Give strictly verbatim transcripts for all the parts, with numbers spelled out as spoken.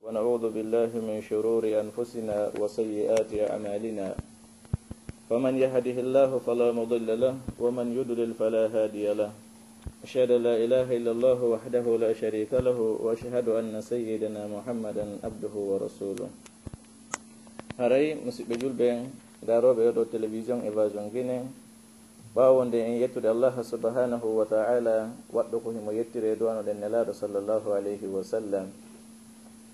ونعوذ بالله من شرور أنفسنا وسيئات أعمالنا. فمن يهده الله فلا مضل له، ومن يضلل فلا هادي له. أشهد أن لا إله إلا الله وحده لا شريك له، وأشهد أن سيدنا محمدا عبده ورسوله. Haray, musiɓɓe julɓe en, daarooɓe oo ɗoo télévision Évasion Guinée, ɓaawo nde en yettude Allaha subhanahu wa ta'ala, waɗɗo ko himo yettire, duwanoɗen Nelaaɗo sallallahu alayhi wa sallam.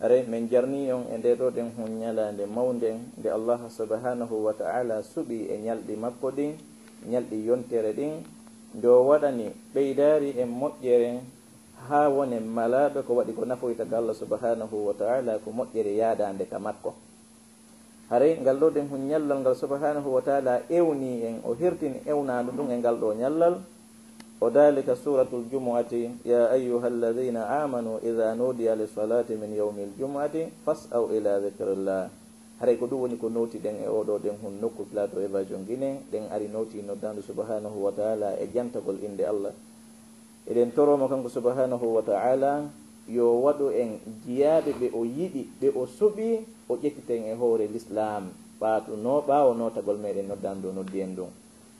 Haray men jarnii on e ndee ɗoo ɗen hun ñalaande mawnde nde Allaha subhanahu wa ta'ala suɓi e ñalɗi makko ɗin, ñalɗi yontere ɗin, nde o waɗani ɓeydaari en moƴƴere haa wonen malaaɓe ko waɗi ko nafoyta ka Allah subhanahu wa ta'ala, ko moƴƴere yaadaande ka makko. Haray ngal ɗoo ɗen hun ñallal ngal subhanahu wa ta'ala ewnii en, o hirtini ewnaandu ndun e ngal ɗoo ñallal. O daali ka suuratul Jumu'ati, يا أيها الذين آمنوا إذا نودي للصلاة من يوم الجمعة فاسعوا إلى ذكر الله. Haray ko ɗun woni ko nootiɗen e oo ɗoo ɗen hun nokku plateau Évasion Guinée, ɗen ari nootii noddaandu subhanahu wa ta'ala e jantagol innde Allah. Eɗen toroo mo kanko subhanahu wa ta'ala yo waɗu en jiyaaɓe ɓe o yiɗi, ɓe o suɓi, o ƴettita en e hoore Lislaam, ɓaatunoo ɓaawo nootagol meɗen noddaandu o noddi en ɗun.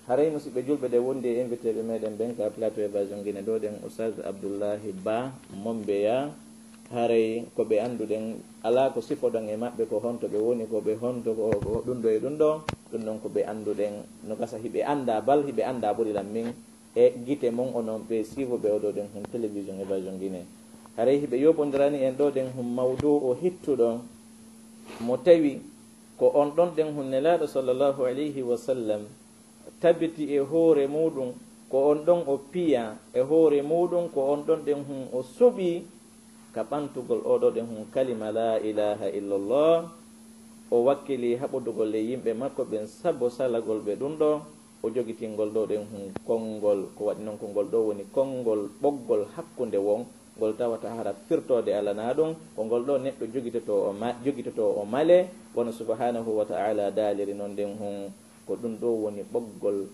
Haray musiɓɓe julɓe, ɗe wondi e invité ɓe meɗen ɓen ka plateau Évasion Guinée ɗoo ɗen, Oustaz Abdullahi Ba Mombeya. Haray ko ɓe annduɗen, alaa ko sifoɗon e maɓɓe, ko honto ɓe woni, ko ɓe honto, ko, ko ɗun ɗoo e ɗun ɗoo. Ɗun ɗon ko ɓe annduɗen, no gasa hiɓe anndaa bal, hiɓe anndaa ɓuri lan min. E gite mon, onon ɓe siifuɓe oo ɗoo ɗen hun télévision Évasion Guinée. Haray hiɓe yooɓondirani en ɗoo ɗen hun mawduu o hittuɗo, mo tawi ko on ɗon ɗen hun Nelaaɗo sallallahu alayhi wa sallam tabiti e hoore muuɗum, ko on ɗon o piya e hoore muuɗum, ko on ɗon ɗen hun o suɓi ka ɓantugol oo ɗoo ɗen hun kalima laa ilaaha illallah, o wakkili haɓodugol e yimɓe makko ɓen sabu salagol ɓe ɗun ɗoo, o jogitingol ɗoo ɗen hun konngol, ko waɗi non ko ngol ɗoo woni konngol ɓoggol hakkunde won, ngol tawata hara firtoode alanaa ɗun, ko ngol ɗoo neɗɗo jogitotoo o ma-, jogitotoo o male, wano subhanahu wa ta'ala daaliri non ɗen hun, ko ɗun ɗoo woni ɓoggol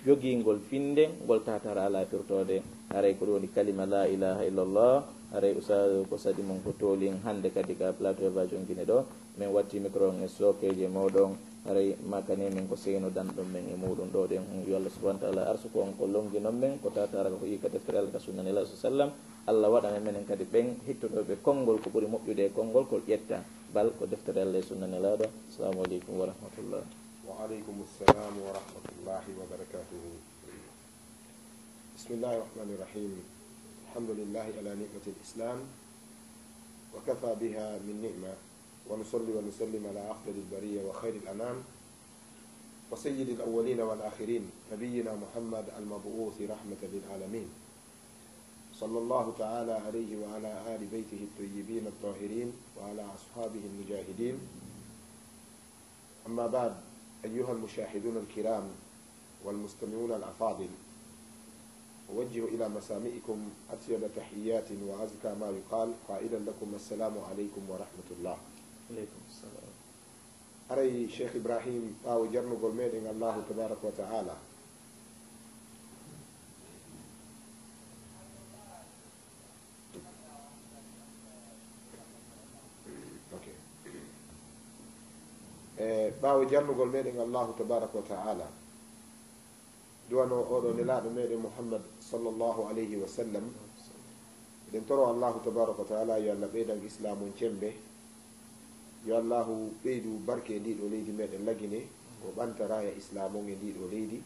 jogiingol finnde, ngol tawata hara alaa firtoode. Haray ko ɗun woni kalima laa ilaaha illallah. Haray Ustaazu, ko saɗi mon ko toolin hannde kadi ka plateau Évasion Guinée ɗoo. Men watti micro on e sookeeje mooɗon, haray makani men ko seynodanɗon men e muuɗum ɗoo ɗen. Yo Allah subhanahu wa ta'ala arsuku on ko lonnginon men, ko tawata hara ko yi'i ka deftere Allah ka sunna Nelaaɗo sallam. Allah waɗana menen kadi ɓen hettotooɓe konngol ko ɓuri moƴƴude e konngol, ko ƴetta bal ko deftere Allah e sunna Nelaaɗo. Assalamu aleykum wa rahmatullah. وعليكم السلام ورحمة الله وبركاته. بسم الله الرحمن الرحيم. الحمد لله على نعمة الإسلام، وكفى بها من نعمة، ونصلي ونسلم على أفضل البرية وخير الأنام، وسيد الأولين والآخرين، نبينا محمد المبعوث رحمة للعالمين، صلى الله تعالى عليه وعلى آل بيته الطيبين الطاهرين، وعلى أصحابه المجاهدين. أما بعد، أيها المشاهدون الكرام والمستمعون الأفاضل، أوجه إلى مسامعكم أطيب تحيات وأزكى ما يقال قائلا لكم: السلام عليكم ورحمة الله. Aleykum salam. Haray Cheikh Ibrahim, ɓaawo jarnugol meɗen Allahu tabaraka wa ta'ala, Ok. E ɓaawo jarnugol meɗen Allahu tabaraka wa ta'ala, duwano oɗo Nelaaɗo meɗen Muhammad sallallahu alayhi wa sallam, eɗen toro Allahu tabaraka wa ta'ala yo Allah ɓeydan Islaamu on cemmbe, yo Allahu ɓeydu barke e ndiɗo leydi meɗen Lagine, o ɓanta raaya Islaamu on e ndiɗo leydi.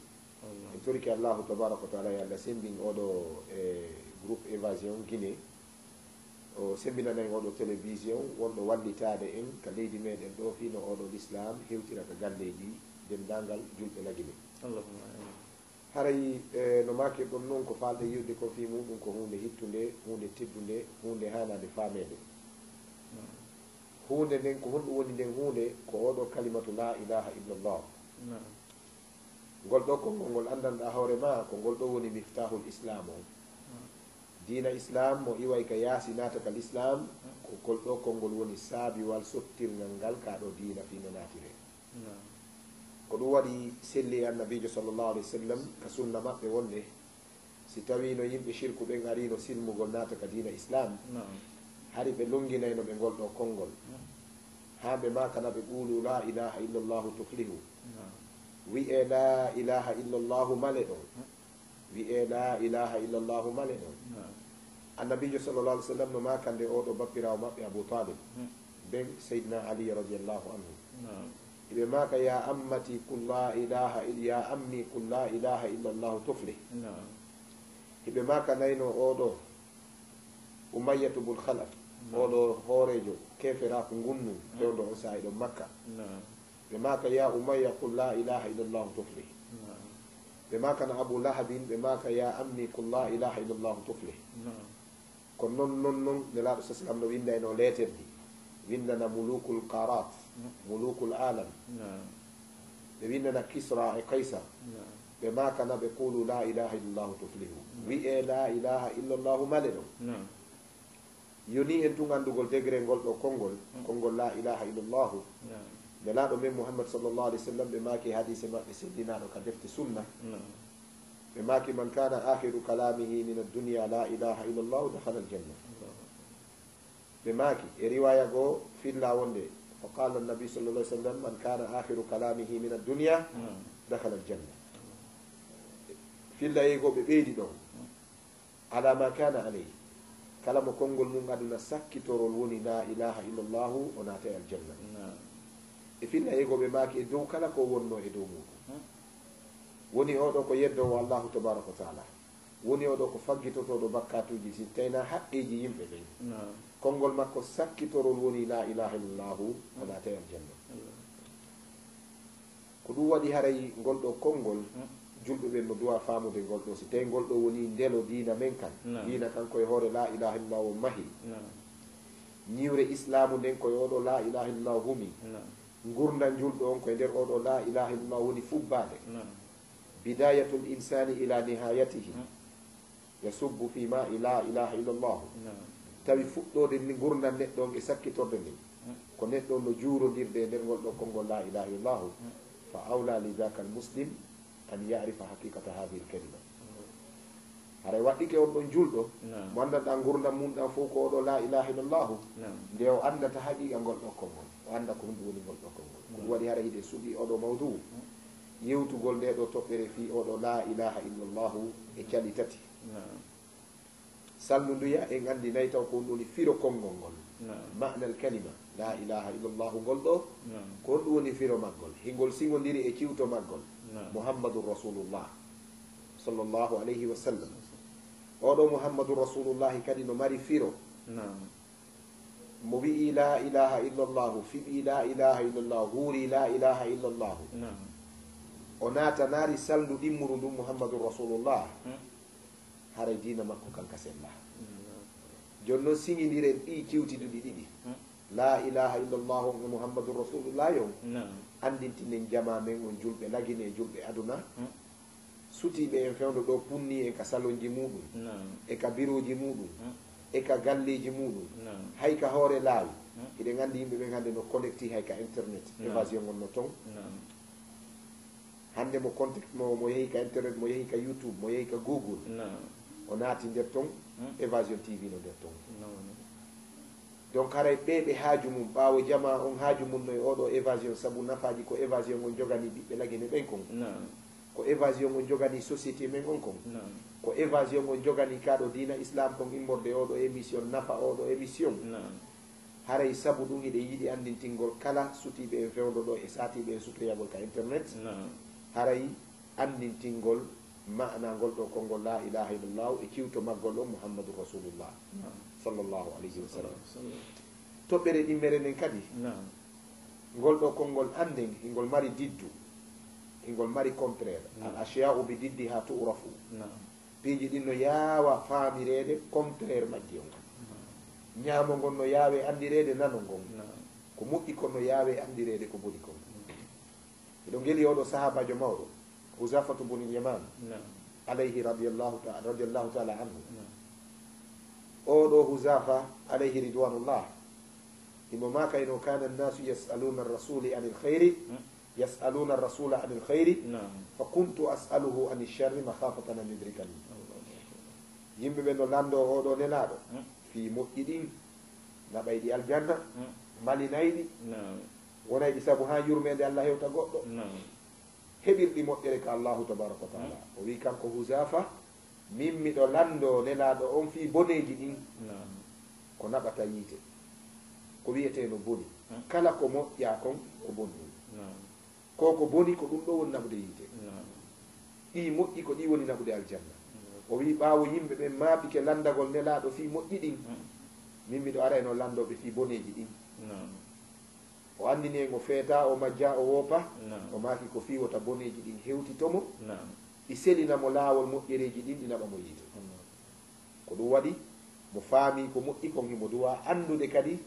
En torike Allahu tabaraka wa ta'ala yo Allah semmbin oɗo e groupe Évasion Guinée. O semmbinana en oɗo télévision wonɗo wallitaade en ka leydi meɗen ɗo, fii no oɗo l'islam hewtira ka galleeji denndaangal julɓe Lagine. Allahumma amin. Haray, e, no maakirɗon non, ko faalɗen yi'ude kon fii muuɗum ko huunde hittunde, huunde teddunde, huunde haanaade faameede. Naam. Huunde nden, ko honɗum woni nden huunde? Ko oɗo kalimatu laa ilaaha illallah. Naam. Ngol ɗoo konngol ngol anndanɗaa hoore maa, ko ngol ɗoo woni miftahul Islaam on. Naam. Diina Islaam mo iway ka yaasi naata ka Lislaam, ko ngol ɗoo konngol woni saabiwal sottirngal ngal ka ɗoo diina fii no naatiree. Naam. Ko ɗum waɗi selli e Annabiijo sallallahu alayhi wa sallam ka sunna maɓɓe wonde, si tawiino yimɓe shirku ɓen ariino silmugol naata ka diina Islaam, Naam. Hari ɓe lonnginayno ɓe ngol ɗoo konngol. Haa ɓe maakana ɓe, "Quulu laa ilaaha illallahu tuflihu." Wi'ee laa ilaaha illallahu male ɗon. Wi'ee laa ilaaha illallahu male ɗon. Annabiijo sallallahu alaihi wasallam no maakande oo ɗoo bappiraawo maɓɓe Abu Talib, ben Seydina Ali radiyallahu anhu. Hiɓe maaka, "Yaa ammati qul laa ilaaha il-, yaa ammi qul laa ilaaha illallahu tuflih." Hiɓe maakanayno oo ɗoo Umayyatu bun Khalaf, oo ɗoo hooreejo keeferaaku ngun nun, fewndo on saa'i ɗon Makka. Ɓe maaka, "Yaa Umayya, qul laa ilaaha illallahu tuflih." Ɓe maakana Abu Lahabin, ɓe maaka, "Yaa ammi, qul laa ilaaha illallahu tuflih." Ko non, non, non Nelaaɗo sallallahu alaihi wasallam no winndayno leeterji, winndana mulukul qarat, mulukul alam. Ɓe winndana Kisra e Kaysar. Ɓe maakana ɓe, "Quulu laa ilaaha illallahu tuflihu." Wi'ee laa ilaaha illallahu male ɗon. Yoni en tun anndugol degré ngol ɗoo konngol, konngol laa ilaaha illallahu. Nelaaɗo men Muhammad sallallahu alaihi wasallam, ɓe maaki hadiise maɓɓe sellinaaɗo ka defte sunna. Ɓe maaki, "Man kaana aakhiru kalaamihi mina dunya laa ilaaha illallahu dakhala aljanna." Ɓe maaki, e riwaaya goo filla wonde, fa qaala annabi sallallahu alaihi wasallam, "Man kaana aakhiru kalaamihi mina dunya dakhala aljanna." Filla e goo ɓe ɓeydi ɗon. "Ala ma kaana alayhi." Kala mo konngol mun aduna sakkitorol woni laa ilaaha illallahu, o naatay aljanna. E filla e goo ɓe maaki e dow kala ko wonno e dow muuɗum. Woni oo ɗoo ko yeddoowo Allahu tabaaraka wa taala. Woni oo ɗoo ko faggitotooɗo bakkaatuuji, si tawii na haqqeeji yimɓe ɓen. Konngol makko sakkitorol woni laa ilaaha illallahu, o naatay aljanna. Ko ɗum waɗi haray ngol ɗoo konngol, julɓe ɓen no duwaa faamude ngol ɗoo. Si tawii ngol ɗoo woni ndelo diina men kan, diina kan ko e hoore laa ilaaha illallahu o mahi. Ñiwre islaamu nden ko e oo ɗoo laa ilaaha illallahu humi. Ngurndan julɗo on ko e nder oo ɗoo laa ilaaha illallahu woni fubbaade. Bidayatul insani ila nihayatihi. Yasubbu fi ma'i laa ilaaha illallahu. Tawi fuɗɗoode ni ngurndan neɗɗo on e sakkitorde nden, ko neɗɗo on no juurondirde e nder ngol ɗoo konngol laa ilaaha illallahu. Fa awla li dhaka al muslim an ya'rifa haqiqata hadhihi al kalima. Haray waɗɗike on ɗon julɗo, mo anndanɗaa ngurndan mun ɗan fow ko oo ɗoo laa ilaaha illallahu, nde o anndata haqiiqa ngol ɗoo konngol, o annda ko honɗum woni ngol ɗoo konngol. Ko ɗum waɗi haray hiɗen suɓii oo ɗoo mawduu, yewtugol ndee ɗoo toɓɓere fii oo ɗoo laa ilaaha illallahu e cali tati. Salndu ndu ya, en anndi nay taw ko honɗum woni firo konngol ngol. Ma'nal kalima, laa ilaaha illallahu ngol ɗoo, ko honɗum woni firo maggol? Hingol siŋondiri e ciwto maggol, Muhammadun Rasulullah, sallallahu alayhi wa sallam. Oo ɗoo Muhammadun Rasulullahi kadi no mari firo. Mo wi'ii laa ilaaha illallahu, fiɓii laa ilaaha illallahu, huurii laa ilaaha illallahu, o naatanaali salndu ɗimmuru ndun Muhammadun Rasulullah, haray diina makko kan ka sellaa. Jooni non, siŋindiren ɗii ciwtiduɗi ɗiɗi, laa ilaaha illallahu on e Muhammadun Rasulullah on, anndintinen jamaa men on, julɓe Lagine e julɓe aduna, sutiiɓe en fewndo ɗoo punnii en ka salonji muuɗum, e ka birooji muuɗum, e ka galleeji muuɗum, hay ka hoore laawi. Hiɗen anndi yimɓe ɓen hannde no connecti hay ka internet, évasion on no ton. Hannde mo contact mo, mo yehi ka internet, mo yehi ka YouTube, mo yehi ka Google, o naati nder ton, Évasion T V no nder ton. Donc haray ɓee ɓe haaju mum, ɓaawo jamaa on haaju mum no e oo ɗoo évasion, sabu nafaaji ko évasion on joganii ɓiɓɓe Lagine ɓen kon, ko évasion on joganii société men on kon, ko évasion on joganii kaa ɗoo diina Islam kon, immorde oo ɗoo émission, nafa oo ɗoo émission. Haray sabu ɗum hiɗen yiɗi anndintingol kala sutiiɓe en fewndo ɗoo e saatiiɓe en sutoyagol ka internet. Haray anndintingol ma'anaa ngol ɗoo konngol laa ilaaha illallahu e ciwto maggol on Muhammadu Rasulullah, sallallahu alayhi wa sallam. Toɓɓere ɗimmere nden kadi, ngol ɗoo konngol annden, hingol mari diddu, hingol mari contraire. Al ashya'u bi diddiha tu'rafu. Piiji ɗin no yaawa faamireede, contraire majji on. Ñaamo ngon no yaawe anndireede, nano ngon. Ko moƴƴi kon no yaawe anndireede ko boni kon. Hiɗo ngeli oo ɗoo sahaabaajo mawɗo, Huzafatu bunil Yaman, alayhi radiyallahu ta-, radiyallahu ta'ala anhu. Oo ɗoo Huzafa, alayhi ridwanullah, himo maaka ino, "Kana annasu yas'aluna ar-rasuli anil khayri, yas'aluna ar-rasula anil khayri, fa kuntu as'aluhu anil sharri makhafatan an yudrikani." Yimɓe ɓen no lanndoo oo ɗoo Nelaaɗo fii moƴƴi ɗin, Naɓay ɗi aljanna, mbalinay ɗi, wonay ɗi sabu haa yurmeende Allah hewta goɗɗo. Heɓirɗi moƴƴere ka Allahu tabaraka wa taala. O wi'i kanko Huzaafa, min miɗo lanndoo Nelaaɗo on fii boneeji ɗin ko naɓata yiite. Ko wi'etee no boni. Kala ko moƴƴaa kon, ko boni. Ko ko boni, ko ɗum ɗoo woni naɓude yiite. Ɗi moƴƴi, ko ɗi woni naɓude aljanna. O wi'i, ɓaawo yimɓe ɓen maaɓike lanndagol Nelaaɗo fii moƴƴi ɗin, min miɗo ara e no lanndoo ɓe fii boneeji ɗin. O anndini en o feetaa, o majjaa, o woopa. O maaki ko fii wota boneeji ɗin hewtito mo, ɗi selina mo laawol moƴƴereeji ɗin, ɗi naɓa mo yiite. Ko ɗum waɗi, mo faami ko moƴƴi kon, himo duwaa anndude kadi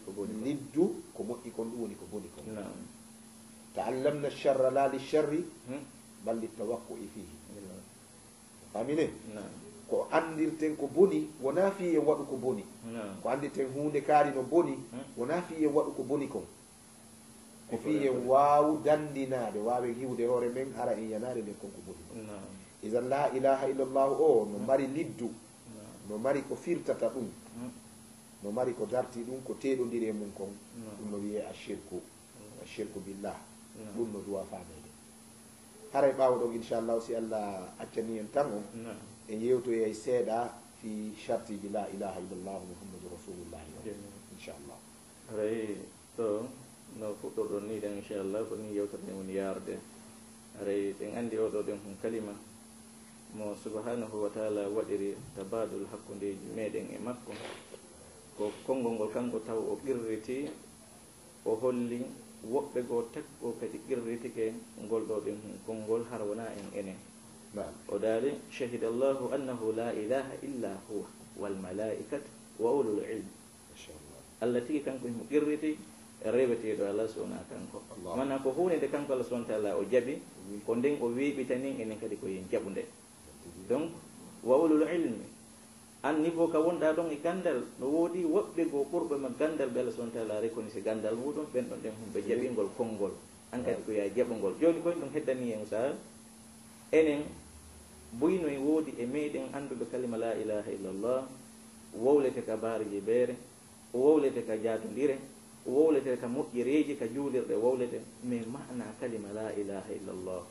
liddu ko moƴƴi kon, ɗum woni ko boni kon. Ta'allamna sharra la li sharri, bal li tawaqqu'i fihi. Faamine? Ko anndirten ko boni, wonaa fii en waɗu ko boni. Ko anndirten huunde kaari no boni, wonaa fii en waɗu ko boni kon. Ko fii en waawu danndinaade, waawen hiwude hoore men, hara en yanaade nden kon ko boni kon. Idan, la ilaha illallah o no mari liddu, no mari ko firtata ɗum, no mari ko darti ɗum, ko teɗondiri e mum kon, ɗum no wi'ee ashirku, ashirku billah. Ɗum no duwaa faameede. Haray ɓaawo ɗon, inchallahu, si Allah accanii en tan on, en yewtoyay seeɗa fii shartiiji la ilaha illallah Muhammadu Rasulullah on, inchallah. Haray ɗo no fuɗɗorɗon nii ɗen, inchallah, ko nii yewtere nden woni yaarde. Haray ɗen anndi oo ɗoo ɗen hon kalima mo subhanahu wa taala waɗiri tabadul hakkundeeji meɗen e makko. Ko konngol ngol kanko taw o qirriti, o holli woɓɓe goo takko kadi qirritike ngol ɗoo ɗen konngol, hara wonaa en enen. O daali, shahida Allahu annahu la ilaha illa huwa, wal malaikatu, wa ulul ilm. Allah tigi kanko himo qirriti, reweteeɗo alaa so wonaa kanko. Maanaa ko huunde nde kanko Allah subhanahu wa taala o jaɓi, ko nden o weeɓitani enen kadi ko yen jaɓu nde. Donc, wa ulul ilmi, an niveau ka wonɗaa ɗon e ganndal, no woodi woɓɓe goo ɓurɓe ma ganndal, ɓe Allah subhanahu wa taala reconnaît ganndal muɗum, ɓen ɗon ɗen hon ɓe jaɓingol konngol, an kadi ko yaa jaɓungol. Jooni koy ɗum heddanii en, Oustaz, enen buy no e woodi e meɗen annduɓe kalima la ilaha illallah, wowlete ka baariji beere, o wowlete ka jaatondire, o wowlete ka moƴƴereeji, ka juulirɗe wowlete, mais maana kalima la ilaha illallah.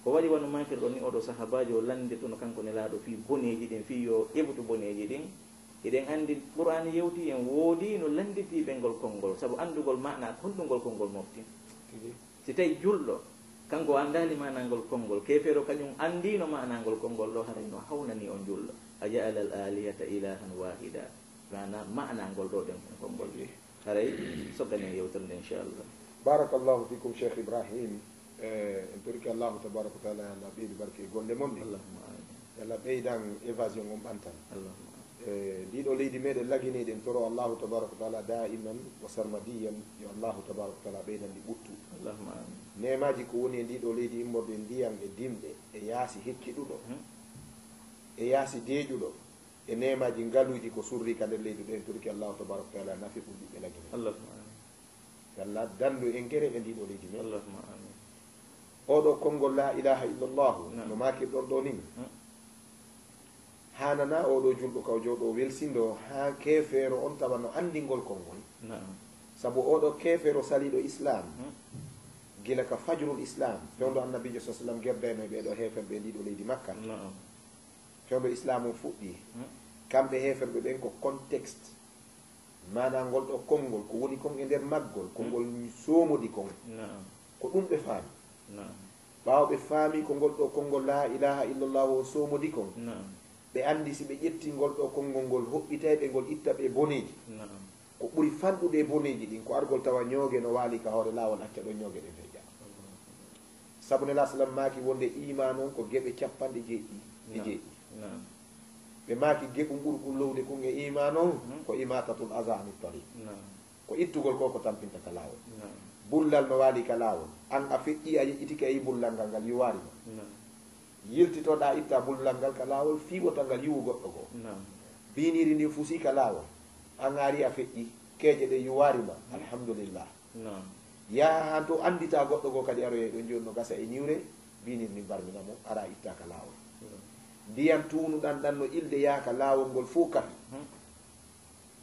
Ko waɗi wano maakirɗon ni, oɗo sahaabaajo o lannditono kanko Nelaaɗo fii boneeji ɗin, fii yo ƴeɓtu boneeji ɗin. Hiɗen anndi Qur'aana yewti en, woodi no lannditiiɓe ngol konngol, sabu anndugol maana honɗum ngol konngol mofti. Si tawi julɗo, kanko o anndaali maanangol konngol, keefeero kañum anndiino maanangol konngol ɗoo, haray no hawnani on julɗo. A ja'ala al alihata ilahan wahida. Maana, maanangol ɗoo ɗen konngol. Haray sogganen yewtere nde, inchallah. Barakallahu fikum, Cheikh Ibrahim. Eh, en torike Allahu tabaraka wa taala, yo Allah ɓeydu barke e golle mon ɗe. Allahumma amin. Yo Allah ɓeydan évasion on ɓantan. Allahumma amin. Eh, ndiɗo leydi meɗen Lagine, eɗen toro Allahu tabaraka wa taala daiman wa sarmadiyan, yo Allahu tabaraka wa taala ɓeydan ɗi ɓuttu. Allahumma amin. Neemaaji ko woni e ndiɗo leydi immorde e ndiyan e dimɗe e yaasi hecciɗuɗo, e yaasi deeƴuɗo, e neemaaji ngaluuji ko surri ka nder leydi ɗo, en torike Allahu tabaraka wa taala nafe ɓuri ɓiɓɓe Lagine. Allahumma amin. Yo Allah dandu en gere e ndiɗo leydi men. Allahumma amin. Oɗo konngol la ilaha illallahu, no maakirɗon ɗo nin. Haanana oɗo julɗo ka o jooɗo o welsindo haa keefeero on tawa no anndi ngol konngol. Sabu oɗo keefeero saliiɗo Islaam, gila ka fajrul Islaam, fewndo Annabiijo sa sallam gerdayno e ɓeeɗo heeferɓe e ndiɗo leydi Makka. Fewndo Islaam on fuɗɗi, kamɓe heeferɓe ɓen ko contexte, maanaa ngol ɗo konngol, ko woni kon e nder maggol, ko ngol soomodi kon, ko ɗum ɓe faami. Ɓaawo ɓe faami ko ngol ɗo konngol laa ilaaha illallahu o soomodi kon, ɓe anndi si ɓe ƴetti ngol ɗo konngol ngol, hoɓɓitay ɓe ngol, itta ɓe boneeji. Ko ɓuri fanɗude e boneeji ɗin, ko argol tawa ñooge no waali ka hoore laawol, acca ɗon ñooge ɗen feƴƴa. Sabu Nelaaɗo sallam maaki wonde iimaan on ko geɓe cappanɗe jeeɗiɗi e jeeɗiɗi. Ɓe maaki geɓu ɓurkun lowde kun e iimaan on ko imaatatul aza ani tariq. Ko ittugol ko ko tampinta ka laawol. Bullal no waali ka laawol. An a feƴƴi, a yeƴƴitike, a yi bullal ngal, ngal yuwaari ma. Yiltitoɗaa, itta bullal ngal ka laawol, fii wota ngal yuwu goɗɗo goo. Biiniiri ndin fusi ka laawol. An a ari a feƴƴi, keeje ɗen yuwaari ma. Alhamdulillah. Yaha han to anndita goɗɗo goo kadi aroyay ɗon, jooni no gasa e niwre, biiniiri ndin barmina mo, ara itta ka laawol. Ndiyan tuunuɗan ɗan no ilde yaha ka laawol ngol fow kafi.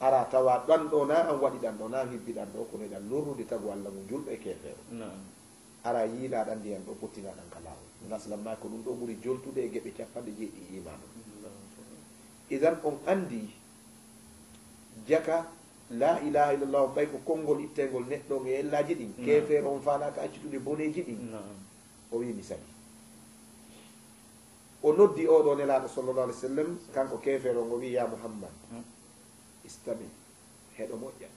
Ara tawa ɗan ɗo na an waɗi ɗan ɗo, na an hibbi ɗan ɗo, kono eɗan lorrude tagu Alla ngu julɗo e keefeero. Naam. Ara yiilaaɗan ndiyan ɗo, pottinaaɗan ka laawol. Naslan ma ko ɗun ɗo ɓuri joltude e geɓe capanɗe jeeɗiɗi iimaanu. Allahu akbar. Idan on anndi jaka laa ilaaha illallah on ɓay ko konngol ittayngol neɗɗo on e ellaaji ɗin. Naam. Keefeero on faalaaka accitude boneeji ɗin. Naam. O wi'i mi salii. O noddi oo ɗoo Nelaaɗo sallallahu alayhi wa sallam, kanko keefeero on, o wi'i, "Yaa Muhammad, hmm, istami, heɗo moƴƴa.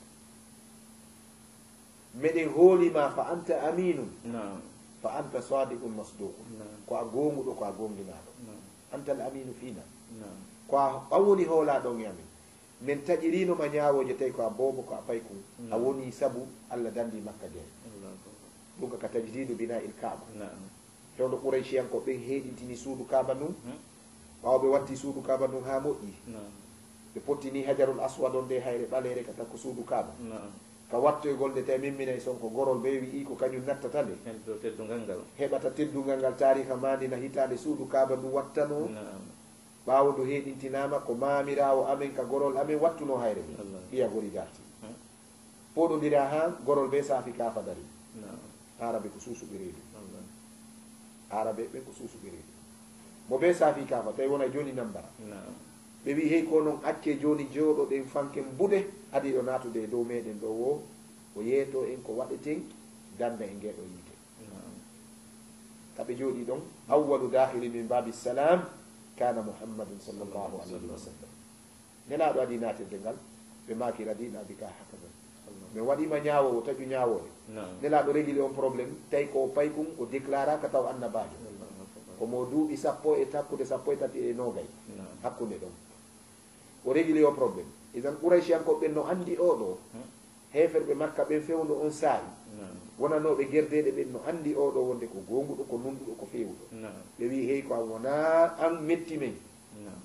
Meɗen hooli ma, fa anta aminun, naam, fa anta sadiqun masduqun." Naam. Ko a goonguɗo, ko a goonginaaɗo. Naam. Anta al aminu fina. Naam. Ko a, a woni hoolaaɗo on e amen. Min taƴiriino ma ñaawooje, tawi ko a boobo, ko a paykun. A, naam, woni sabu Alla danndi Makka jey. Allahu akbar. Ɗum ko ka tajdiidu binaa il Kaaba. Naam. Fewndo Qurayshiyankooɓe ɓen heeɗintini suudu Kaaba ndun. Hmm. Ɓaawo ɓe watti suudu Kaaba ndun haa moƴƴi. Naam. Ɓe pottini Hajarul Aswad on nde hayre ɓaleere ka takko suudu Kaaba. Naam. Ka wattoygol nde tawi mimminay son ko gorol ɓe wi'i ko kañum nattata nde. Heɓata teddungal ngal. Heɓata teddungal ngal taariika maandina hitaande suudu Kaaba ndu wattanoo. Naam. Ɓaawo ndu heeɗintinaama, ko maamiraawo amen ka gorol amen wattunoo hayre nde. Allah. Ɓiya gori darti. Hmm. Poɗondira haa gorol bee saafi kaafa dari. Naam. Aarabe ko suusuɓe reedu. Allah. Aarabe ɓen ko suusuɓe reedu. Mo bee saafi kaafa, tawi wona jooni nambara. Naam. Ɓe wi'i, "Hey, ko non accee jooni jooɗoɗen fanken buɗe, adi ɗo naatude e dow meɗen ɗo wo, o yeeto en ko waɗeten dannda e ngee ɗo yiite." Naam. Ka ɓe jooɗii ɗon, awwalu daahili min baabi salaam kaana Muhammadun sallallahu alayhi wa sallam. Nelaaɗo adii naatirde ngal, ɓe maaki, "Radina bika hakaza." Allah. Min waɗii ma ñaawoowo, taƴu ñaawoore. Naam. Nelaaɗo régler on problème, tawi ko o paykun, o déclara ka taw annabaajo. Allahu akbar. Ko mo duuɓi sappo e takkude sappo e tati e noogay. Naam. Hakkunde ɗon. O régler o problème. Idan Qurayshiyankooɓe ɓen no anndi oo ɗoo. Hmm. Heeferɓe Makka ɓen fewndo on saa'i. Naam. Wonanooɓe gerdeeɗe ɓen no anndi oo ɗoo wonde ko goonguɗo, ko nunɗuɗo, ko feewuɗo. Naam. Ɓe wi'i, "Hey, ko an wonaa an metti men." Naam.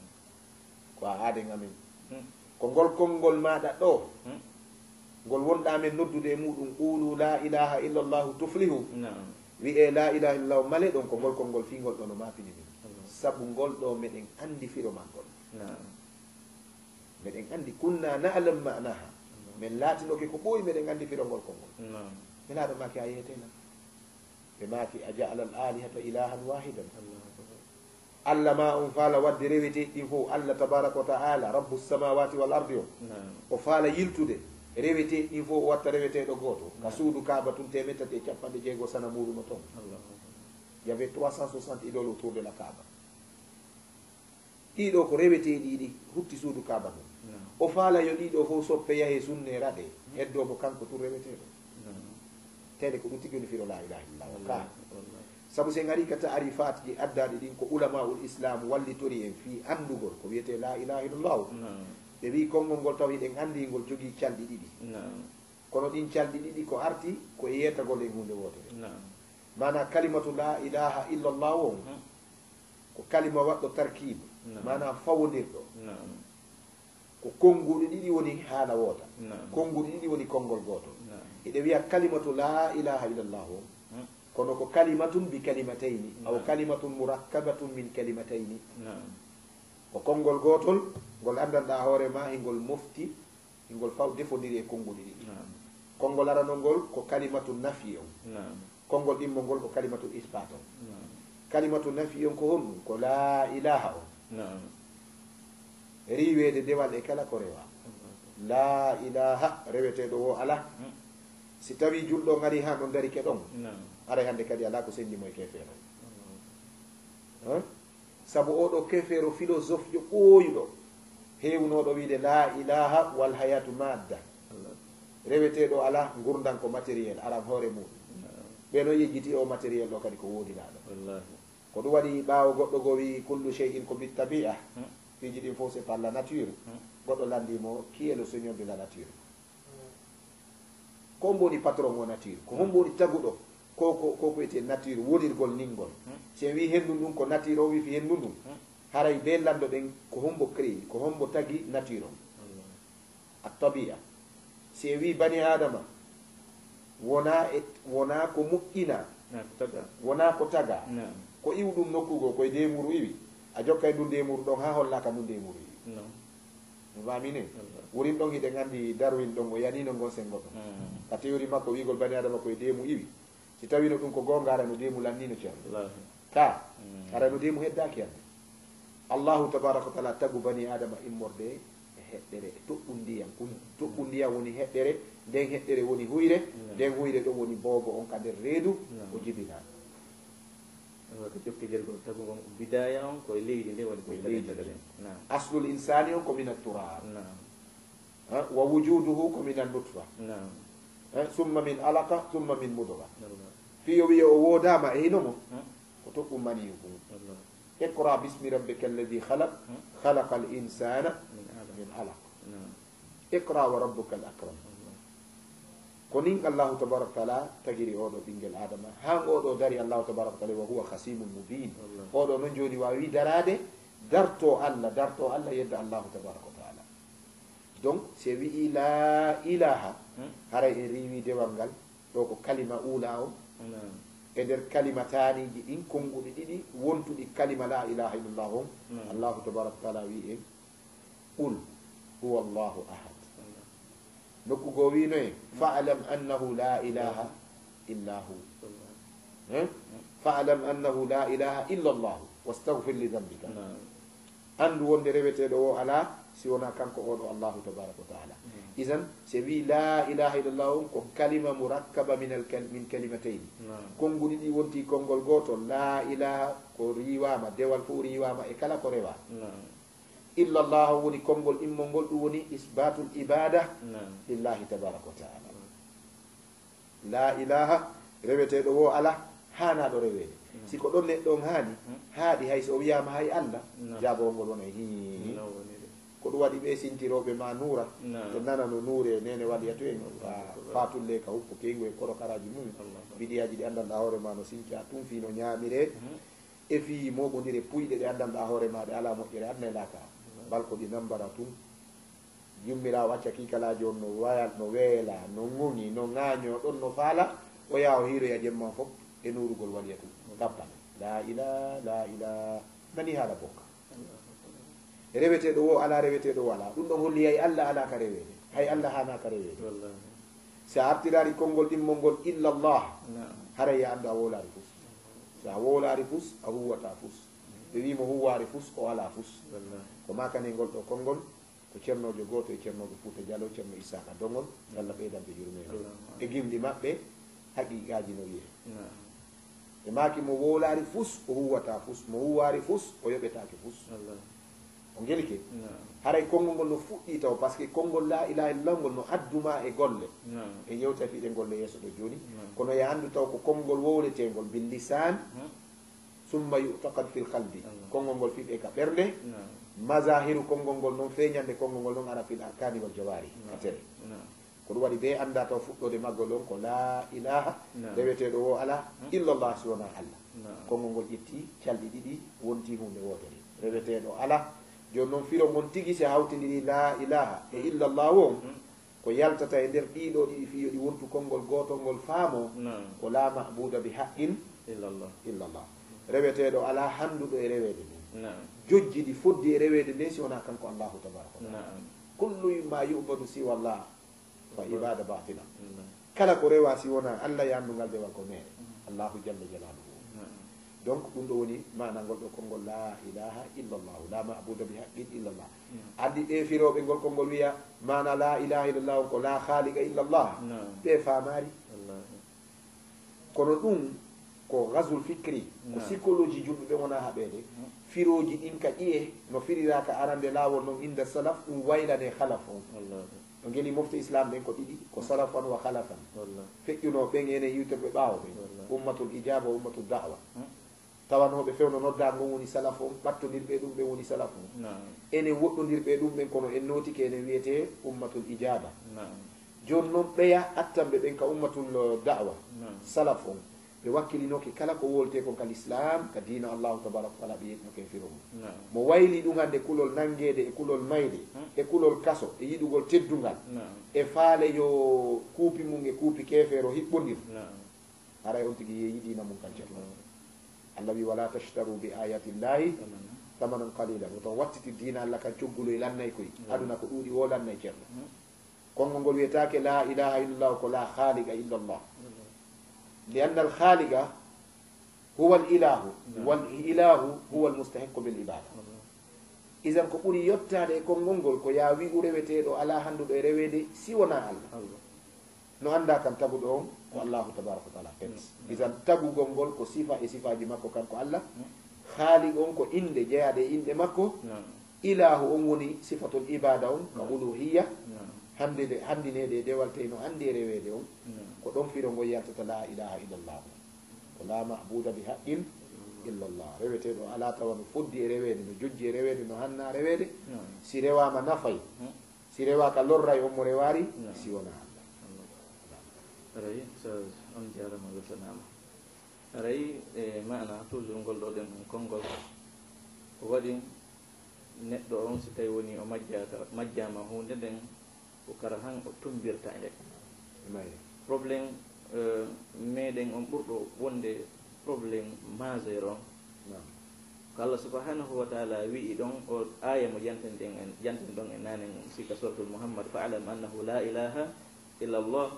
Ko a aaden amen. Hmm. Ko ngol konngol maaɗa ɗoo, hmm, ngol wonɗaa men noddude e muuɗum, "Quulu laa ilaaha illallahu tuflihu." Naam. Wi'ee laa ilaaha illallahu maleɗon, ko ngol konngol fii ngol ɗoo no maapini min. Allah. Sabu ngol ɗoo meɗen anndi firo maggol. Naam. Meɗen anndi, "Kunna na'lam ma'naha." Allah. Men laatinoke ko ɓooyi, meɗen anndi firo ngol konngol. Naam. Nelaaɗo maaki, "A yeetee lan." Ɓe maaki, "A ja'ala al-alihata ilahan wahidan." Allahu akbar. Alla ma on faala waɗde reweteeɗi ɗin fof, Alla tabaraka wa ta'ala, Rabbu samawati wal ardi on. Naam. O faala yiltude reweteeɗi ɗin fof, o watta reweteeɗo gooto. Ka, naam, suudu Kaaba tun, teemeɗɗe tati e capanɗe jeego sanamuuru no ton. Allahu akbar. Il y avait trois cent soixante idoles autour de la Kaaba. Ɗiɗo ko reweteeɗi ɗi hutti suudu Kaaba ngun. Naam. O faala yo ɗiɗo fof soppe yahe sunne raɗe, hmm, heddo mo kanko tun reweteeɗo. Naam. Tele ko ɗum tigi woni firo laa ilaaha illallah o. Wallahi, kaa. Wallahi. Sabu si en ari ka taarifaatji addaaɗi ɗin, ko ulamaul islam wallitori en fii anndugol ko wiyetee laa ilaaha illallah. Naam. Ɓe wi'i konngol ngol taw hiɗen anndi ngol jogii calɗi ɗiɗi. Naam. Kono ɗin calɗi ɗiɗi ko arti ko e yeetagol en huunde wootere. Naam. Maanaa kalimatu laa ilaaha illallah on, hmm, ko kalima waɗɗo tarkiib, naam, maanaa fawondirɗo. Naam. Ko konnguɗi ɗiɗi woni haala woota. Naam. Konnguɗi ɗiɗi woni konngol gootol. Naam. Hiɗe wi'a kalimatu laa ilaaha illallah on, hmm, kono ko kalimatun bi kalimatayni, aw, naam, kalimatun murakkabatun min kalimatayni. Naam. Ko konngol gootol, ngol anndanɗaa hoore maa, hingol mofti, hingol faw defondiri e konnguɗi ɗiɗi. Naam. Konngol aranol ngol ko kalimatu nafyi on. Naam. Konngol ɗimmol ngol ko kalimatul isbaat on. Naam. Kalimatu nafyi on ko honɗum? Ko laa ilaaha on. Naam. Riiweede dewal e kala ko rewaa. Naam. Laa ilaaha, reweteeɗo wo alaa. Hmm. Si tawii julɗo on arii haa ɗon darike ɗon, naam, aray hannde kadi alaa ko senndi mo e keefeero. Naam. Hein? Sabu oo ɗoo keefeero philosophe jo ɓooyuɗo, heewunooɗo wi'ude, "Laa ilaaha wal hayaatu maadda." Allah. Reweteeɗo alaa, ngurndan ko matériel, aran hoore muuɗum. Naam. Ɓe no yejjiti oo matériel ɗoo kadi ko woodinaaɗo. Wallahi. Ko ɗum waɗi ɓaawo goɗɗo goo wi'i, "Kullu shay'in ko bit tabi'a." Hmm. Piiji ɗin fof c'est par la nature. Hmm. Goɗɗo lanndii mo, "Qui est le seigneur de la nature?" Ko hombo woni patron o nature? Ko hombo woni taguɗo? Ko, ko, ko ko wiyetee nature, wonirgol nin ngol. Hmm. Si en wii henndu ndun ko nature, o wii fii henndu ndun. Hmm. Haray bee lanndo ɗen, ko hombo créé, ko hombo tagi nature on? Allah. At-tabi'a. Si en wii bani Aadama, wonaa e, wonaa ko moƴƴinaa. Naa ko tagaa. Wonaa ko tagaa. Naam. Ko iwɗum nokku goo, ko e deemuuru iwi. A jokkay ndun deemuuru ɗon haa hollaa ka ndun deemuuru iwi. Naam. Mi faami ne? Wurin ɗon hiɗen anndi Darwin ɗon, o yaniino ngon senngo ɗon. Ka théorie makko wi'ugol bani Aadama ko e deemu iwi. Si tawino ɗum ko goonga, hara no deemu lanniino ceerno. Wallaahi. Ka, hara no deemu heddaaki hannde. Allahu tabaaraka wa taala tagu bani Aadama immorde e heɗɗere, e toɓɓu ndiyam. Ɗum toɓɓu ndiyam woni heɗɗere, nden heɗɗere woni huyre, nden huyre ɗon woni boobo on ka nder reedu, o jibinaa. Ɗum ko jokkidirgol tagu ngon, bidaaya on ko e leydi ndi woni. Ko e leydi ndi. Naam. Aslul insaani on ko mina turaab. Naam. Ha? Wa wujuuduhu ko mina nutfa. Naam. Ha? Summa min alaqa, summa min mudga. Naam. Fii yo wi'e o woodaama e hino mo, ko toɓɓu maniyu kun. Iqra bismi rabbika alladhi khalaq, khalaqal insana min alaq. Naam. Iqra wa rabbukal akram. Ko nin Allahu tabaaraka wa taala tagiri oo ɗoo ɓinngel Aadama. Haa ngoo ɗoo dari Allahu tabaaraka wa taala wa huwa khasimun mubin. Wallaahi. Oo ɗoo non jooni waawi daraade, dartoo Alla, dartoo Alla, yedda Allahu tabaaraka wa taala. Donc, si wi'i laa ilaaha, haray en riiwi dewal ngal, ɗoo ko kalima uulaa on. Naam. E nder kalima taaniiji ɗin, konnguɗi ɗiɗi, wontuɗi kalima laa ilaaha illallah on, Allahu tabaaraka wa taala wi'i en, Qul huwa Allahu ahad. Nokku goo wiino en, "Fa'lam annahu la ilaha illa hu." Eh? "Fa'lam annahu la ilaha illa Allahu wastaghfir li dhanbika." Naam. Anndu wonde reweteeɗo o alaa si wonaa kanko oo ɗoo Allahu tabaaraka wa taala. Naam. Izan, si wi'i la ilaha illa Allah on ko kalima murakkaba min al kal-, min kalimatayni. Naam. Konnguɗi ɗi wonti konngol gooto, la ilaha ko riiwaama, dewal fof riiwaama e kala ko rewaa. Naam. Illa Allah woni konngol ɗimmol ngol, ɗum woni isbatul ibada Naam. lillahi tabaraka wa taala. La ilaha, reweteeɗo wo alaa, haanaaɗo reweede. Naam. Si ko ɗon neɗɗo on haani, Hmm. haaɗi hay so o wiyaama hay Allah, Naam. jaabawol ngol wonay hii. No woni de. Ko ɗum waɗi ɓe sintirooɓe ma nuura, Naam. ɓe nana no nuure nene waliyatu en, Allahu fa-, akbar. Faatulle ka huppu keyngu e korokaraaji mum, Allahu akbar. Bidiyaaji ɗi anndanɗaa hoore ma no sinca tun fii no ñaamiree. Hmm. E fii mooɓondire puyɗe ɗe anndanɗaa hoore maa ɗe alaa moƴƴere aduna e laakara. Bal ko ɗi nambara tun. Jummiraawo acca kiikalaajo on no waya-, no weela, no ŋuŋi, no ŋaañoo ɗon, no faala, o yaha o hiiroya jemma on fof e nuurugol waliyatu. Kappane. Laa ilaa, laa ilaa. Nani haala bokka. Reweteeɗo wo alaa, reweteeɗo wo alaa. Ɗum ɗon holli hay Allah alaa ka reweede. Hay Allah haanaa ka reweede. Wallahi. Si a artiraari konngol ɗimmol ngol illallah, Naam. haray ya anndu a wowlaari fus. Si a wowlaari fus, a huwwataa fus. Ɓe wii mo huwwaari fus, o alaa fus. Wallahi. Ko maakanee ngol ɗoo konngol, ko cernoojo gooto e cernooɓe Fuuta Jaloo, Cerno Isaaqa Dongol, yo Allah ɓeydan ɓe yurmeende. Allahumma. E gimɗi maɓɓe, haqiiqaaji no wiyee. Naam. Ɓe maaki mo wowlaari fus, o huwwataa fus. Mo huwwaari fus, o yoɓetaake fus. Wallahi. O ngelike. Naam. Haray konngol ngol no fuɗɗii taw, parce que konngol laa ilaaha illallah ngol no addu maa e golle. Naam. En yewtay fii ɗen golle yeeso ɗoo jooni. Naam. Kono yo a anndu taw ko konngol wowleteengol bil lisaan, Hmm. summa yu'taqad fil qalbi. Naam. Konngol ngol fiɓee ka ɓernde. Naam. Mazaahiru konngol ngol non, feeñannde konngol ngol non ara fil arkaani wal jawaarih, ka Naam. tere. Naam. Ko ɗum waɗi ɓe annda taw fuɗɗoode maggol on ko laa ilaaha, Naam. reweteeɗo wo alaa, Hmm. illallah si wonaa Allah. Naam. Konngol ngol ƴetti calɗi ɗiɗi, wonti huunde wootere. Reweteeɗo alaa. Jooni non firo ngon tigi si a hawtindiri laa ilaaha e illallah on, Hmm. ko yaltata e nder ɗii ɗoo ɗiɗi fii yo ɗi wontu konngol gootol ngol faamoo, Naam. ko laa ma'buuda bi haqqin Illallah. illallah. Reweteeɗo alaa hannduɗo e reweede nden. Naam. Jojji ɗi foddi e reweede nden si wonaa kanko Allahu tabaraka wa taala. Naam. Kullu ma yu'badu siwa Allah. Fa ibada batila. Mm. Kala ko rewa si wona Allah yanndugal dewal ko meere. Mm. Allahu jalla jalaluhu. Mm. Donc ɗum ɗo woni maana ngol ɗo konngol la ilaha illa Allah, la ma'buda bi haqqin illa Allah. Mm. Andi ɓe firooɓe ngol konngol wiya maana la ilaha illa Allah on ko la khaliqa illa Allah. Mm. Ɓe faamaari. Wallahi. Kono ɗum ko ghazwul fikri, ko Naam. Psychologie julɓe ɓe wona haɓeede. Mm. Firooji ɗin ka ƴiye, no firira ka arande laawol non inda salaf, ɗum waylane khalaf on. Wallahi. No ngeli mofte Islam ɗen ko ɗiɗi, ko salafan wa khalafan. Wallahi. Feƴƴunoo ɓen enen iwtirɓe ɓaawo ɓen. Wallahi. Ummatul ijaba, ummatul da'wa. Mm. Tawanooɓe fewndo noddaango woni salaf on, ɓattondirɓe e ɗum ɓen woni salaf on. Naam. Enen woɗɗondirɓe e ɗum ɓen, kono en nootike, enen wiyetee ummatul ijaba. Naam. Jooni non ɓeya attanɓe ɓen ka ummatul, uh, da'wa, Naam. salaf on, ɓe wakkilinooke kala ko wowletee kon ka l'islam, ka diina Allahu tabaraka wa taala, ɓe yeɗinooke e firo mum. Naam. Mo wayli ɗum hannde kulol nanngeede e kulol mayde, Hmm. e kulol kaso, e yiɗugol teddungal, Naam. e faale yo kuupi mum e kuupi keefeero hiɓɓondir. Naam. Haray on tigi yeeyi diina mum kan ceerno. Mm. Allah wi, "Wala tashtaru bi ayati Llahi Thamanan. Samanan qalila, woto wattiti diina Allah kan cogguloy lannay koy. Aduna ko ɗuuɗi wo lannay ceerno. Konngol ngol wiyetaake la ilaha illallah, ko la khaliqa illallah. Li anna al khaliqa huwa al ilahu, wal ilahu huwa al mustahiqqu bil ibada. Isan ko ɓuri yottaade e konngol ngol ko ya wi'u reweteeɗo alaa hannduɗo e reweede si wonaa Allah. No anndaa kan taguɗo on ko Allahu tabaraka wa taala pet. Isan tagugol ngol ko sifa e sifaaji makko kanko Allah. Khaliq on ko innde jeyaade e inɗe makko. Ilahu on woni sifatul ibada on ka uluhiyya. Hannde handineede e dewal tey no anndi e reweede on. Ko ɗon firo ngol yaltata la ilaha illallah. Ko la ma'buda bi haqqin illallah. Reweteeɗo alaa tawa no foddi e reweede, no jojji e reweede, no hannaa reweede. Si rewaama nafay, si rewaaka lorray on mo rewaari, si wonaa Allah. Aray, Ustaz, on jaarama, weltanaama. Aray, e maana toujours ngol ɗo ɗen konngol, ko waɗi neɗɗo on, si tawi woni o majjaaka, majjaama huunde nden, ko kara han o tumbirta nde. Problème meɗen on ɓurɗo wonde problème majeur on, ko Allah subhanahu wa taala wi'i ɗon, o aaya mo janten ɗen en, janten ɗon e nanen, sika suratul Muhammad, fa'lam annahu la ilaha illa Allah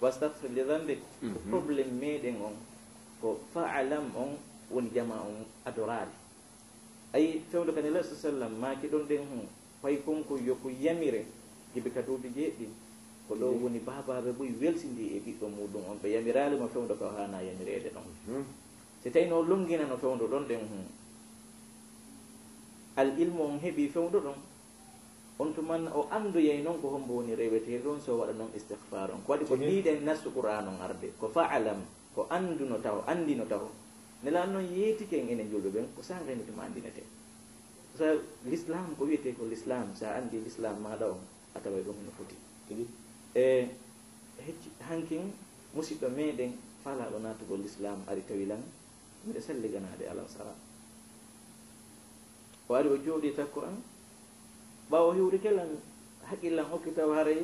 wastaghfir li dhanbik. Ko problème meɗen on, ko fa'lam on woni jama on adoraali. Ayi, fewndo ka Nelaaɗo sallam maaki ɗon ɗen hun, fay kon ko yo ko yamire, jibi ka duuɓi jeeɗiɗi. Ko ɗo woni baabaaɓe buy welsindii e ɓiɗɗo muuɗum on, ɓe yamiraali mo fewndo ka o haanaa yamireede ɗon. Si tawi no o lonnginano fewndo ɗon ɗen hun, al ilmu on heɓii fewndo ɗon, on tuman o anndoyay non ko hombo woni reweteeɗo on, si o waɗa non istighfar on. Ko waɗi ko ɗiɗen nassu Qur'aan on arde, ko fa'lam, ko annduno taho, anndino taho. Nelaaɗo non yeetike en enen julɓe ɓen, ko sanka hino tuma anndinete. Sa l'islam, ko wiyetee ko l'islam, sa anndi l'islam maaɗa on, a taway ɗum hino foti. E hecci hankin, musiɗɗo meɗen faalaaɗo naatugol l'islam ari tawi lan miɗo salliganaade alansara. O ari o jooɗii takko an, ɓaawo hiwrike lan, haqqillan hokki taw haray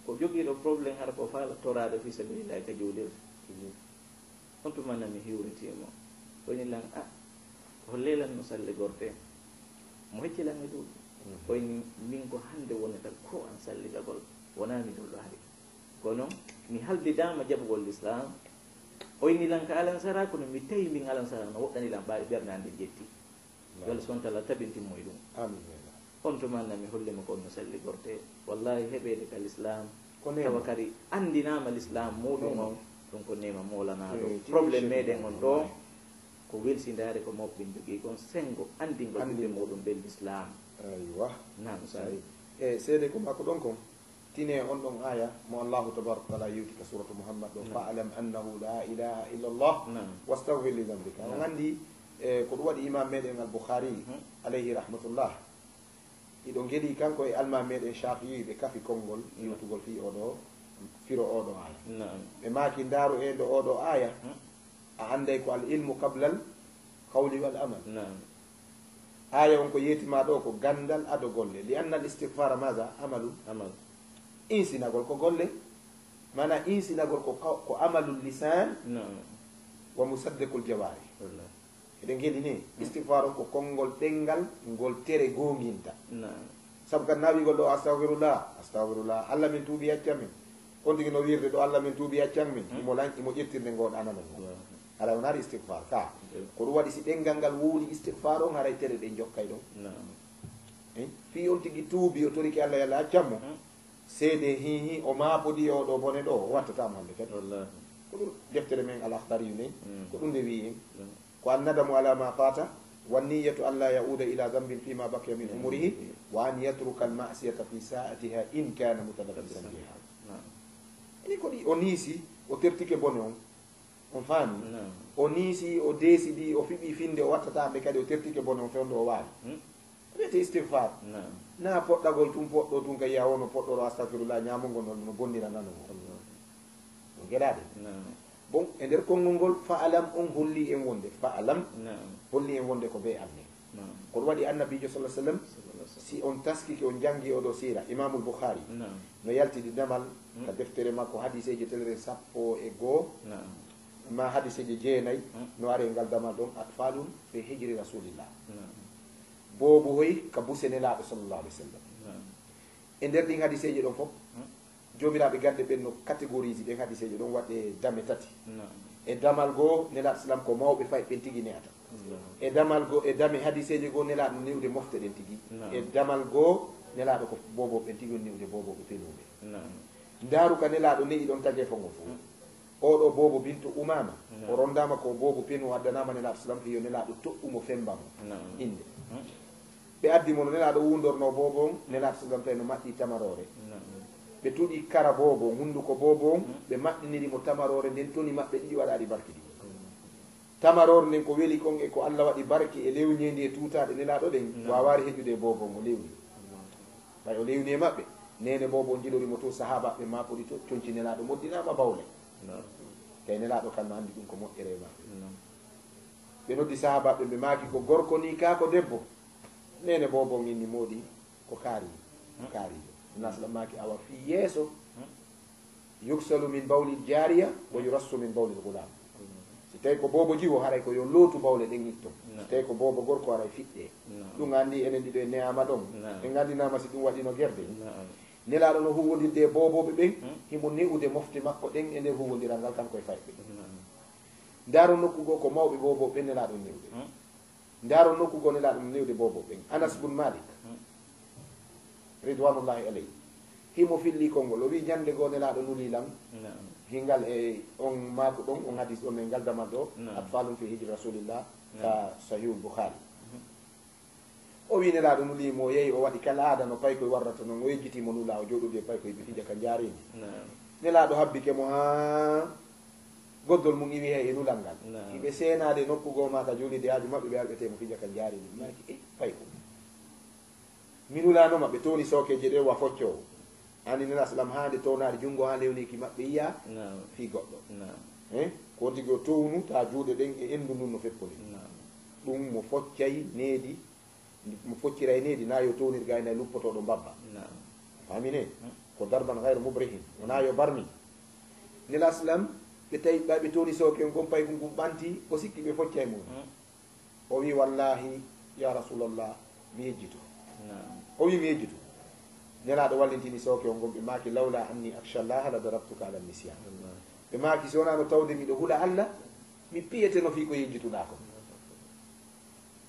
ko jogiiɗo problème, hara ko faala toraade fi sabilillahi ka juulirde. On tuma na mi hiwritii mo. O inni lan, a, holle lan no salligortee? Mo hecci lan e duuɓi. O inni, min ko hannde wonata ko an salligagol, wonaa mi julɗo hari. Kono mi haldidaama jaɓugol l'islam. O inni lan ka alansara, kono mi tawi min alansara no woɗɗani lan ɓaawi ɓernde an nde ƴetti. Yo Allah subhanahu wa taala tabintin mo e ɗum. On tuma na mi holli mo ko on no salligortee. Wallahi, heɓeede ka l'islam, tawa kadi anndinaama l'islam muuɗum on, ɗum ko neema moolanaaɗo. Problème meɗen on ɗo, ko welsindaare ko mawɓe ɓen jogii kon, senngo anndingol ɓiɓɓe muuɗum ɓen l'islam. Aywa. Naam, Ustaz. E seede ko maa ko ɗon kon, tine on ɗon aaya mo Allahu tabaraka wa taala yewti ka suratu Muhammad ɗo, fa'lam annahu la ilaha illa Allah wastaghfir li dhanbika. On anndi, e, ko ɗum waɗi imam meɗen al Bukhari, alayhi rahmatullah, hiɗo ngeli kanko e alma meɗen Shafi'i, ɓe kafi konngol yewtugol fii oɗo, firo oɗo aaya. Ɓe maaki, ndaaru e ndo oɗo aaya, a annday ko al ilmu qabla al qawli wal amal. Aaya on ko yeeti ma ɗo ko ganndal ado golle. Li anna al istighfara maza? Amalun. Insinagol ko golle. Mana insinagol ko, ko amalul lisan wa musaddiqul jawari. Eɗen ngeli ni, istighfar on ko konngol ɗenngal ngol tere goonginta. Sabu kadi na wi'gol ɗo, astahfirullah, astahfirullah, Allah min tuubi, accan min. On tigi no wiirde ɗo, Allah min tuubi, accan min. Imo lan, imo ƴettirde ngo ɗanano ngo. Haray o naari istighfar ka. Ko ɗum waɗi si ɗenngal ngal woodi istighfar on, haray tere ɗen jokkay ɗon. Fii on tigi tuubi, o torike Allah, yo Allah accan mo. Seede hi hi, o maapodi e oɗo bone ɗo, o wattata mo hannde kadi. Ko ɗum deftere men Al Akhdari yu nen, ko ɗum nde wi'i en. Ko an nadamu ala ma fata, wan niyyatu an la ya'uda ila dhanbin fima baqiya min umurihi, wa an yatruka al ma'siyata fi sa'atiha in kana mutalabbisan biha. Ini ko ɗi o niisi, o tertike bone on. On faami? O niisi, o deesidi, o fiɓi finde, o wattata nde kadi, o tertike bone on fewndo o waawi. Wiyete istighfar. Na poɗɗagol tun poɗɗo tun ka yiya wono poɗɗoro astagfirullah, ñamugol no, no bonnira nano mo. No geɗaɗe. Bon, e nder konngol ngol, fa'alam on holli en wonde, fa'alam holli en wonde ko be anne. Ko ɗum waɗi annabijo sallallahu alaihi wasallam, si on taskike on jangi oɗo sira, Imamul Bukhari no yaltidi damal ka deftere makko hadiseje telere sappo e goo, ma hadiseje jeenay, no ari e ngal damal ɗon, atfalun fi hijri rasulillah. Boobo hoy ka buse Nelaaɗo sallallahu alayhi wa sallam. Naam. E nder ɗin hadiseeje ɗon fof, Hmm. joomiraaɓe gannde ɓen no catégorise ɗen hadiseeje ɗon waɗe dame tati. Naam. E damal goo, Nelaaɗo sallam ko mawɓe fay ɓen tigi ne'ata. Naam. E damal goo, e dame hadiseeje goo, Nelaaɗo no ne'ude mofte ɗen tigi. Naam. E damal goo, Nelaaɗo ko boobooɓe ɓen tigi woni ne'ude boobooɓe penuɓe. Naam. Ndaaru ka Nelaaɗo ne'i ɗon tageefo ngon fof. Hmm. Oɗo boobo bintu Umaama, Naam. o ronndaama ko boobo penu, o addanaama Nelaaɗo sallam, yo Nelaaɗo toɗɗu mo, femmba mo Naam. innde. Hmm. Ɓe addi mo no Nelaaɗo wundornoo boobo on, Nelaaɗo sallam tawi no maɓɓi tamaroore. Naam. Ɓe tuɗi kara boobo on, hunnduko boobo on, Hmm. ɓe maɓɓiniri mo tamaroore nden, toni maɓɓe ɗiɗi waɗaali barki ɗiɗi. Hmm. Tamaroore nden ko weli kon e ko Alla waɗi barki e lewneendi e tuutaaɗe Nelaaɗo ɗen, Naam. waawaali heƴude e boobo on, o lewni. Hmm. Ɓay o lewni e maɓɓe, neene boobo on jilori mo to, sahaabaaɓe maako ɗi to, conci Nelaaɗo moddinaama bawle. Naam. Tawi Nelaaɗo kan no anndi ɗum ko moƴƴere e maɓɓe. Naam. Ɓe noddi sahaabaaɓe, ɓe maaki ko gorko ni kaa ko debbo. Neene boobo on inni moodi ko kaari, Hmm. kaariijo. Nelaaɗo sallam maaki awa fii yeeso, Hmm. yuksalu min bawlil jaariya wa yurassu min bawlil gulaam. Si tawi ko boobo jiwo, haray ko yo lootu bawle ɗen itto. Naam. Si tawi ko boobo gorko, haray fiɗɗee. Naam. Ɗum anndi enen ɗiɗo en ne'aama ɗon. Naam. En anndinaama si ɗum waɗino gerde. Naam. Nelaaɗo no huuwondirde e boobooɓe ɓen, Hmm. himo ne'ude mofte makko ɗen e nder huuwondiral ngal kanko e fayɓe. Naam. Ndaaro nokku goo ko mawɓe boobooɓe ɓen Nelaaɗo ne'ude. Hmm. Ndaaro nokku goo Nelaaɗo no ne'ude boobooɓe ɓen. Anas bun Malik, Hmm. ridwanullahi alayhi, himo filli konngol. O wi'i, ñannde goo Nelaaɗo nuli lan, Naam. hingal e on maaku ɗon, on hadis ɗon e ngal damal ɗo, Naam. Atfalun fi hijri Rasulillah, ka Naam. Sahihul Bukhari. Mhm. O wi'i Nelaaɗo nuli mo, o yehi, o waɗi kala aada no paykoy warrata non, o yejjiti mo nula, o jooɗodi e paykoy, ɓe fija ka njaareendi. Naam. Nelaaɗo habbike mo haa goddol mum iwi hay e nulal ngal. Naam. Hiɓe seenaade nokku goo maa ka juulirde haaju maɓɓe, ɓe arɓetee mo fija ka njaareendi. Maaki, "Eh, payko. Mi nulaano ma," ɓe towni sookeeje ɗe wa foccoowo. Anndi Nelaaɗo sallam haa nde townaade junngo haa lewneeki maɓɓe yi'a Naam. fii goɗɗo. Naam. Eh? Ko on tigi o townu taa juuɗe ɗen e enndu ndun no feppondiri. Naam. Ɗum mo foccay needi, mo foccira e needi, na yo townir gayna e luppotooɗo mbabba. Naam. Faami ne? Hmm. Ko darban ghayru mubrihin. Wona yo barmi. Nelaaɗo sallam, ɓe tawi ɓay ɓe towni sooke on kon, paykun kun ɓanti, o sikki ɓe foccay mo. Hmm. O wi, "Wallahi, ya Rasulallah, mi yejjito." Naam. O wi, "Mi yejjito." Nelaaɗo wallintini sooke on kon, ɓe maaki, "Lawla anni akhsha Allaha la darabtuka ala nisyan." Wallahi. Ɓe maaki, "Si wonaa no tawde miɗo hula Alla, mi piyeteno fii ko yejjituɗaa kon."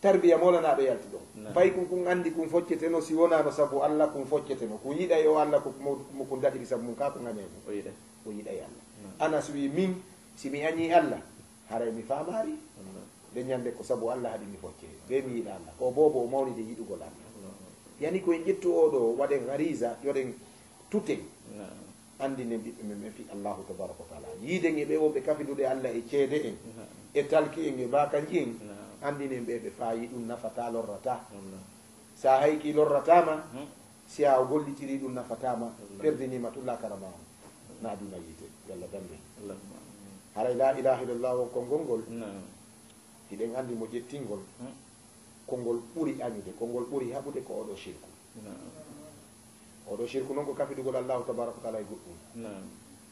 Tarbiya moolanaaɗo yalti ɗon. Naam. Paykun kun anndi kun focceteno, si wonaa no sabu Alla kun focceteno. Kun yiɗay o Alla ko mo, mo kun daɗiri sabu mun, kaa ko ŋañay mo. O yiɗay. O yiɗay Alla. Naam. Anas wi, "Min, si mi añii Alla, haray mi faamaari." Wallahi. Nde ñannde ko sabu Alla haɗi mi focce. Be mi yiɗa Alla. Ko boobo o mawnide yiɗugol Alla. Wallahi. Yani ko en ƴettu oo ɗoo, waɗen gariza, yoɗen tuten. Naam. Anndinen ɓiɓɓe men ɓen fii Allaahu tabaaraka wa taala. Yiiden e ɓe wonɓe kafidude Alla e ceede en, Naam. e talki en e baakanji en. Naam. Anndinen ɓe ɓe faayi ɗum nafataa, lorrataa. Wallahi. Sa haykii lorrataa ma, Hmm. si a gollitirii ɗum nafataa ma, Wallahi. perdinii ma tun laakara ma on. Na aduna yiite, yo Alla dandu en. Allahumma amin. Haray laa ilaaha illallah on konngol ngol, Naam. hiɗen anndi mo ƴettingol, Hmm. konngol ɓuri añude, konngol ɓuri haɓude ko oɗo shirku. Naam. Oɗo shirku non ko kafidugol Allaahu tabaaraka wa taala e goɗɗum. Naam.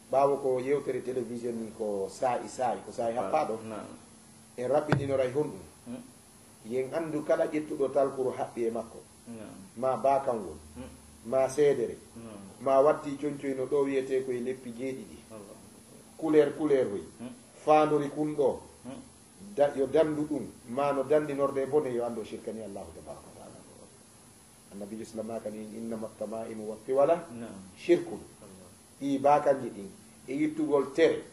Ɓaawo ko yewtere télévision ni ko saa'i saa'i, ko saa'i happaaɗo. Naam. En raɓɓiɗinoray honɗum? Hmm. Yen anndu kala ƴettuɗo talkuru haɓɓi e makko, Naam. ma baakanwol, Hmm. ma seedere, Naam. ma watti coñcoy no ɗo wiyetee ko e leppi jeeɗiɗi. Allah. Couleur, couleur hoy. Hmm. Faandori kun ɗo. Hmm. Da-, yo dandu ɗum, ma no dandinorde e bone, yo anndu o shirkani Allaahu tabaaraka wa taala. Annabiijo sallam maakani, "Innama tama'imu wa tiwala Naam. shirkun." Allah. Ɗi baakanji ɗin, e yittugol tere,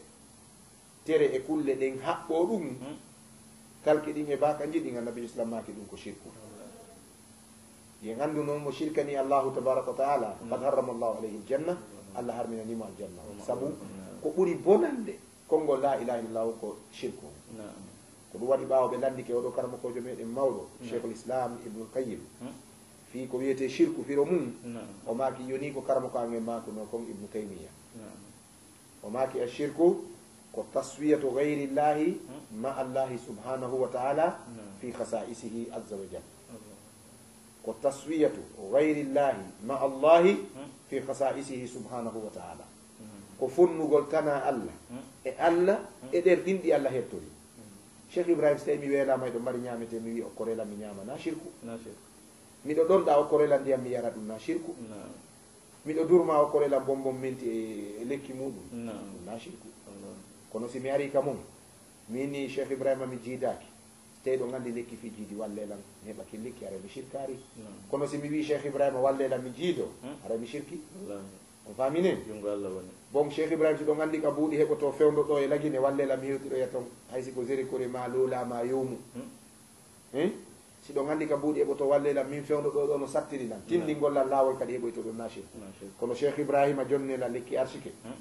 tere e kulle ɗen haɓɓoo ɗum, Hmm. talki ɗin e baakanji ɗin, Annabiijo sallam maaki ɗum ko shirku. Allah. Yen anndu non mo shirkani Allaahu tabaaraka wa taala, Hmm. qad harrama Allaahu alayhi aljanna, Allah harminani mo aljanna. Hmm. Sabu Hmm. ko ɓuri bonande konngol laa ilaaha illallah ko shirku. Naam. Ko ɗum waɗi ɓaawo ɓe lanndike oɗo karamokoojo meɗen mawɗo, Naam. Sheikhul Islam Ibnul Qayyim, Hmm. fii ko wiyetee shirku firo mum, Naam. o maaki yoni ko karamoko an en maakuno kon Ibnu Taymiya. Naam. O maaki ashirku ko taswiyatu ghayrillahi Hmm. ma Allahi subhanahu wa ta'ala Naam. fi khasa'isihi azza wa jalla. Allah. Ko taswiyatu ghayrillahi ma Allahi Hmm. fi khasa'isihi subhanahu wa ta'ala. Hmm. Ko fonnugol tanaa Alla Hmm. e Alla Hmm. e ɗer ɗin ɗi Alla hertori. Hmm. Cheikh Ibrahim, si tawi mi weelaama, eɗo mari ñaametee, mi wi'a okkoree lan mi ñaama, na shirku. Na shirku. Miɗo ɗonɗa, o korela ndiyam mi yara, ɗum na shirku. Naam. Miɗo durma, o korela bonbon minti e, e lekki muɗum. Naam. Ɗum na shirku. Allah. Kono si mi ari ka mon, min ni Cheikh Ibrahima mi jiidaaki. Si tawi ɗo nganndi lekki fii jiidi, wallee lan, mi heɓa ki lekki, haray mi shirkaari. Naam. Kono si mi wii Cheikh Ibrahima, wallee lan mi jiido, Hmm. haray mi shirki. Wallahi. On faami ni? Junngo Allah woni. Bon, Cheikh Ibrahima, si ɗo nganndi ka buuɗi heɓoto fewndo ɗo e Lagine, wallee lan mi hewtiɗoya ton. Hay si ko Zéro Kore ma Loola ma Yoomu. Hmm. Hein? Si ɗo nganndi ka buuɗi heɓoto, wallee lan min fewndo ɗo, ɗo no sattiri lan. Tindingol lan laawol kadi heɓoyto ɗon na shirku. Na shirku. Kono Cheikh Ibrahima jonnela lekki arsike. Hmm.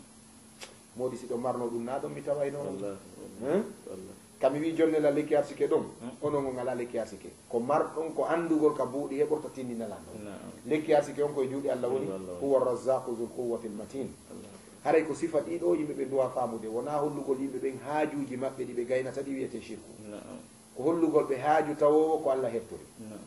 Moodi si ɗo marno ɗum na ɗon mi tawayno on. Wallahi, Hein? Wallahi. Ka mi wii jonnela lekki arsike ɗon, Hmm. onon on alaa lekki arsike. Ko marɗon ko anndugol ka buuɗi heɓorta tindina lan ɗon. Naam. Lekki arsike on ko e juuɗe Allah woni. Yo Allah woni. Huwa razzaqu dhul quwwatil matin. Allah. Haray ko sifa ɗiɗo yimɓe ɓe nduwa faamude. Wonaa hollugol yimɓe ɓen haajuuji maɓɓe ɗi ɓe gaynata ɗi wiyetee shirku. Naam. Ko hollugol ɓe haaju tawoowo ko Allah hertori. Naam.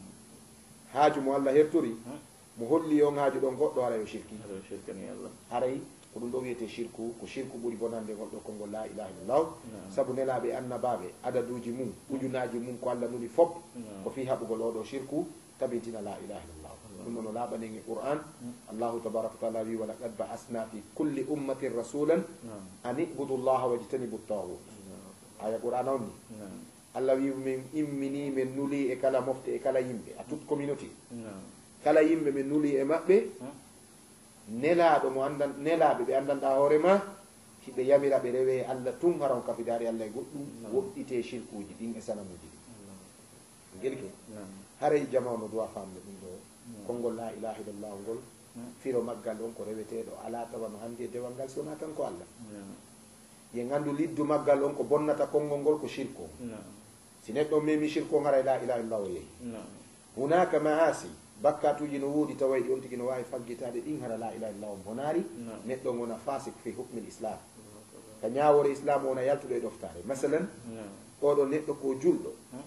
Haaju mo Allah hertori, Hmm. mo holli on haaju ɗon goɗɗo, haray o shirki. Haray o shirkani Allah. Haray ko ɗum ɗo wiyetee shirku, ko shirku ɓuri bonande ngol ɗo konngol laa ilaaha illallah. Naam. Sabu nelaaɓe annabaaɓe, adaduuji mum, ujunaaji mum ko Allah nuli fop, Naam. ko fii haɓugol oo ɗo shirku, tabintina laa ilaaha illallah. Allah. Ɗum ɗo no laaɓani en e Qur'an. Hmm. Allahu tabaaraka wa taala wii, "Wa laqad ba'asna fi kulli ummatin rasulan Naam. an i'budu Allaha wajtanibu ttaaghut." Naam. Aya Qur'an on ni. Naam. Allah wii, "Min immini, min nuli e kala mofte, e kala yimɓe, à toute communauté." Naam. Kala yimɓe min nuli e maɓɓe, Hmm. nelaaɗo mo anndan-, nelaaɓe ɓe anndanɗaa hoore ma, hiɓe yamira ɓe rewee Allah tun, hara on kafidaari Allah e goɗɗum, Naam. woɗɗitee shirkuuji ɗin e sanamuuji ɗin. Naam. Gelke, Naam. haray jamaa no duwa faamde ɗum ɗo, Naam. konngol laa ilaaha illallah ngol, Hmm. firo maggal on ko reweteeɗo, alaa tawa no hannde e dewal ngal si wonaa kanko Allah. Naam. Ye nganndu liddu maggal on ko bonnata konngol ngol ko shirku on. Naam. Si neɗɗo on memi shirku on, haray laa ilaaha illallah o yehi. Naam. Hunaaka ma'asi, bakkaatuuji no woodi tawayɗi on tigi no waawi faggitaade ɗin hara laa ilaaha illallah on bonaari, Naam. neɗɗo on wona faasik fi hukmil Islam. Ka ñaawoore Islam o wona yaltuɗo e ɗoftaare. Masalan, Naam. oo ɗo neɗɗo ko julɗo. Hmm.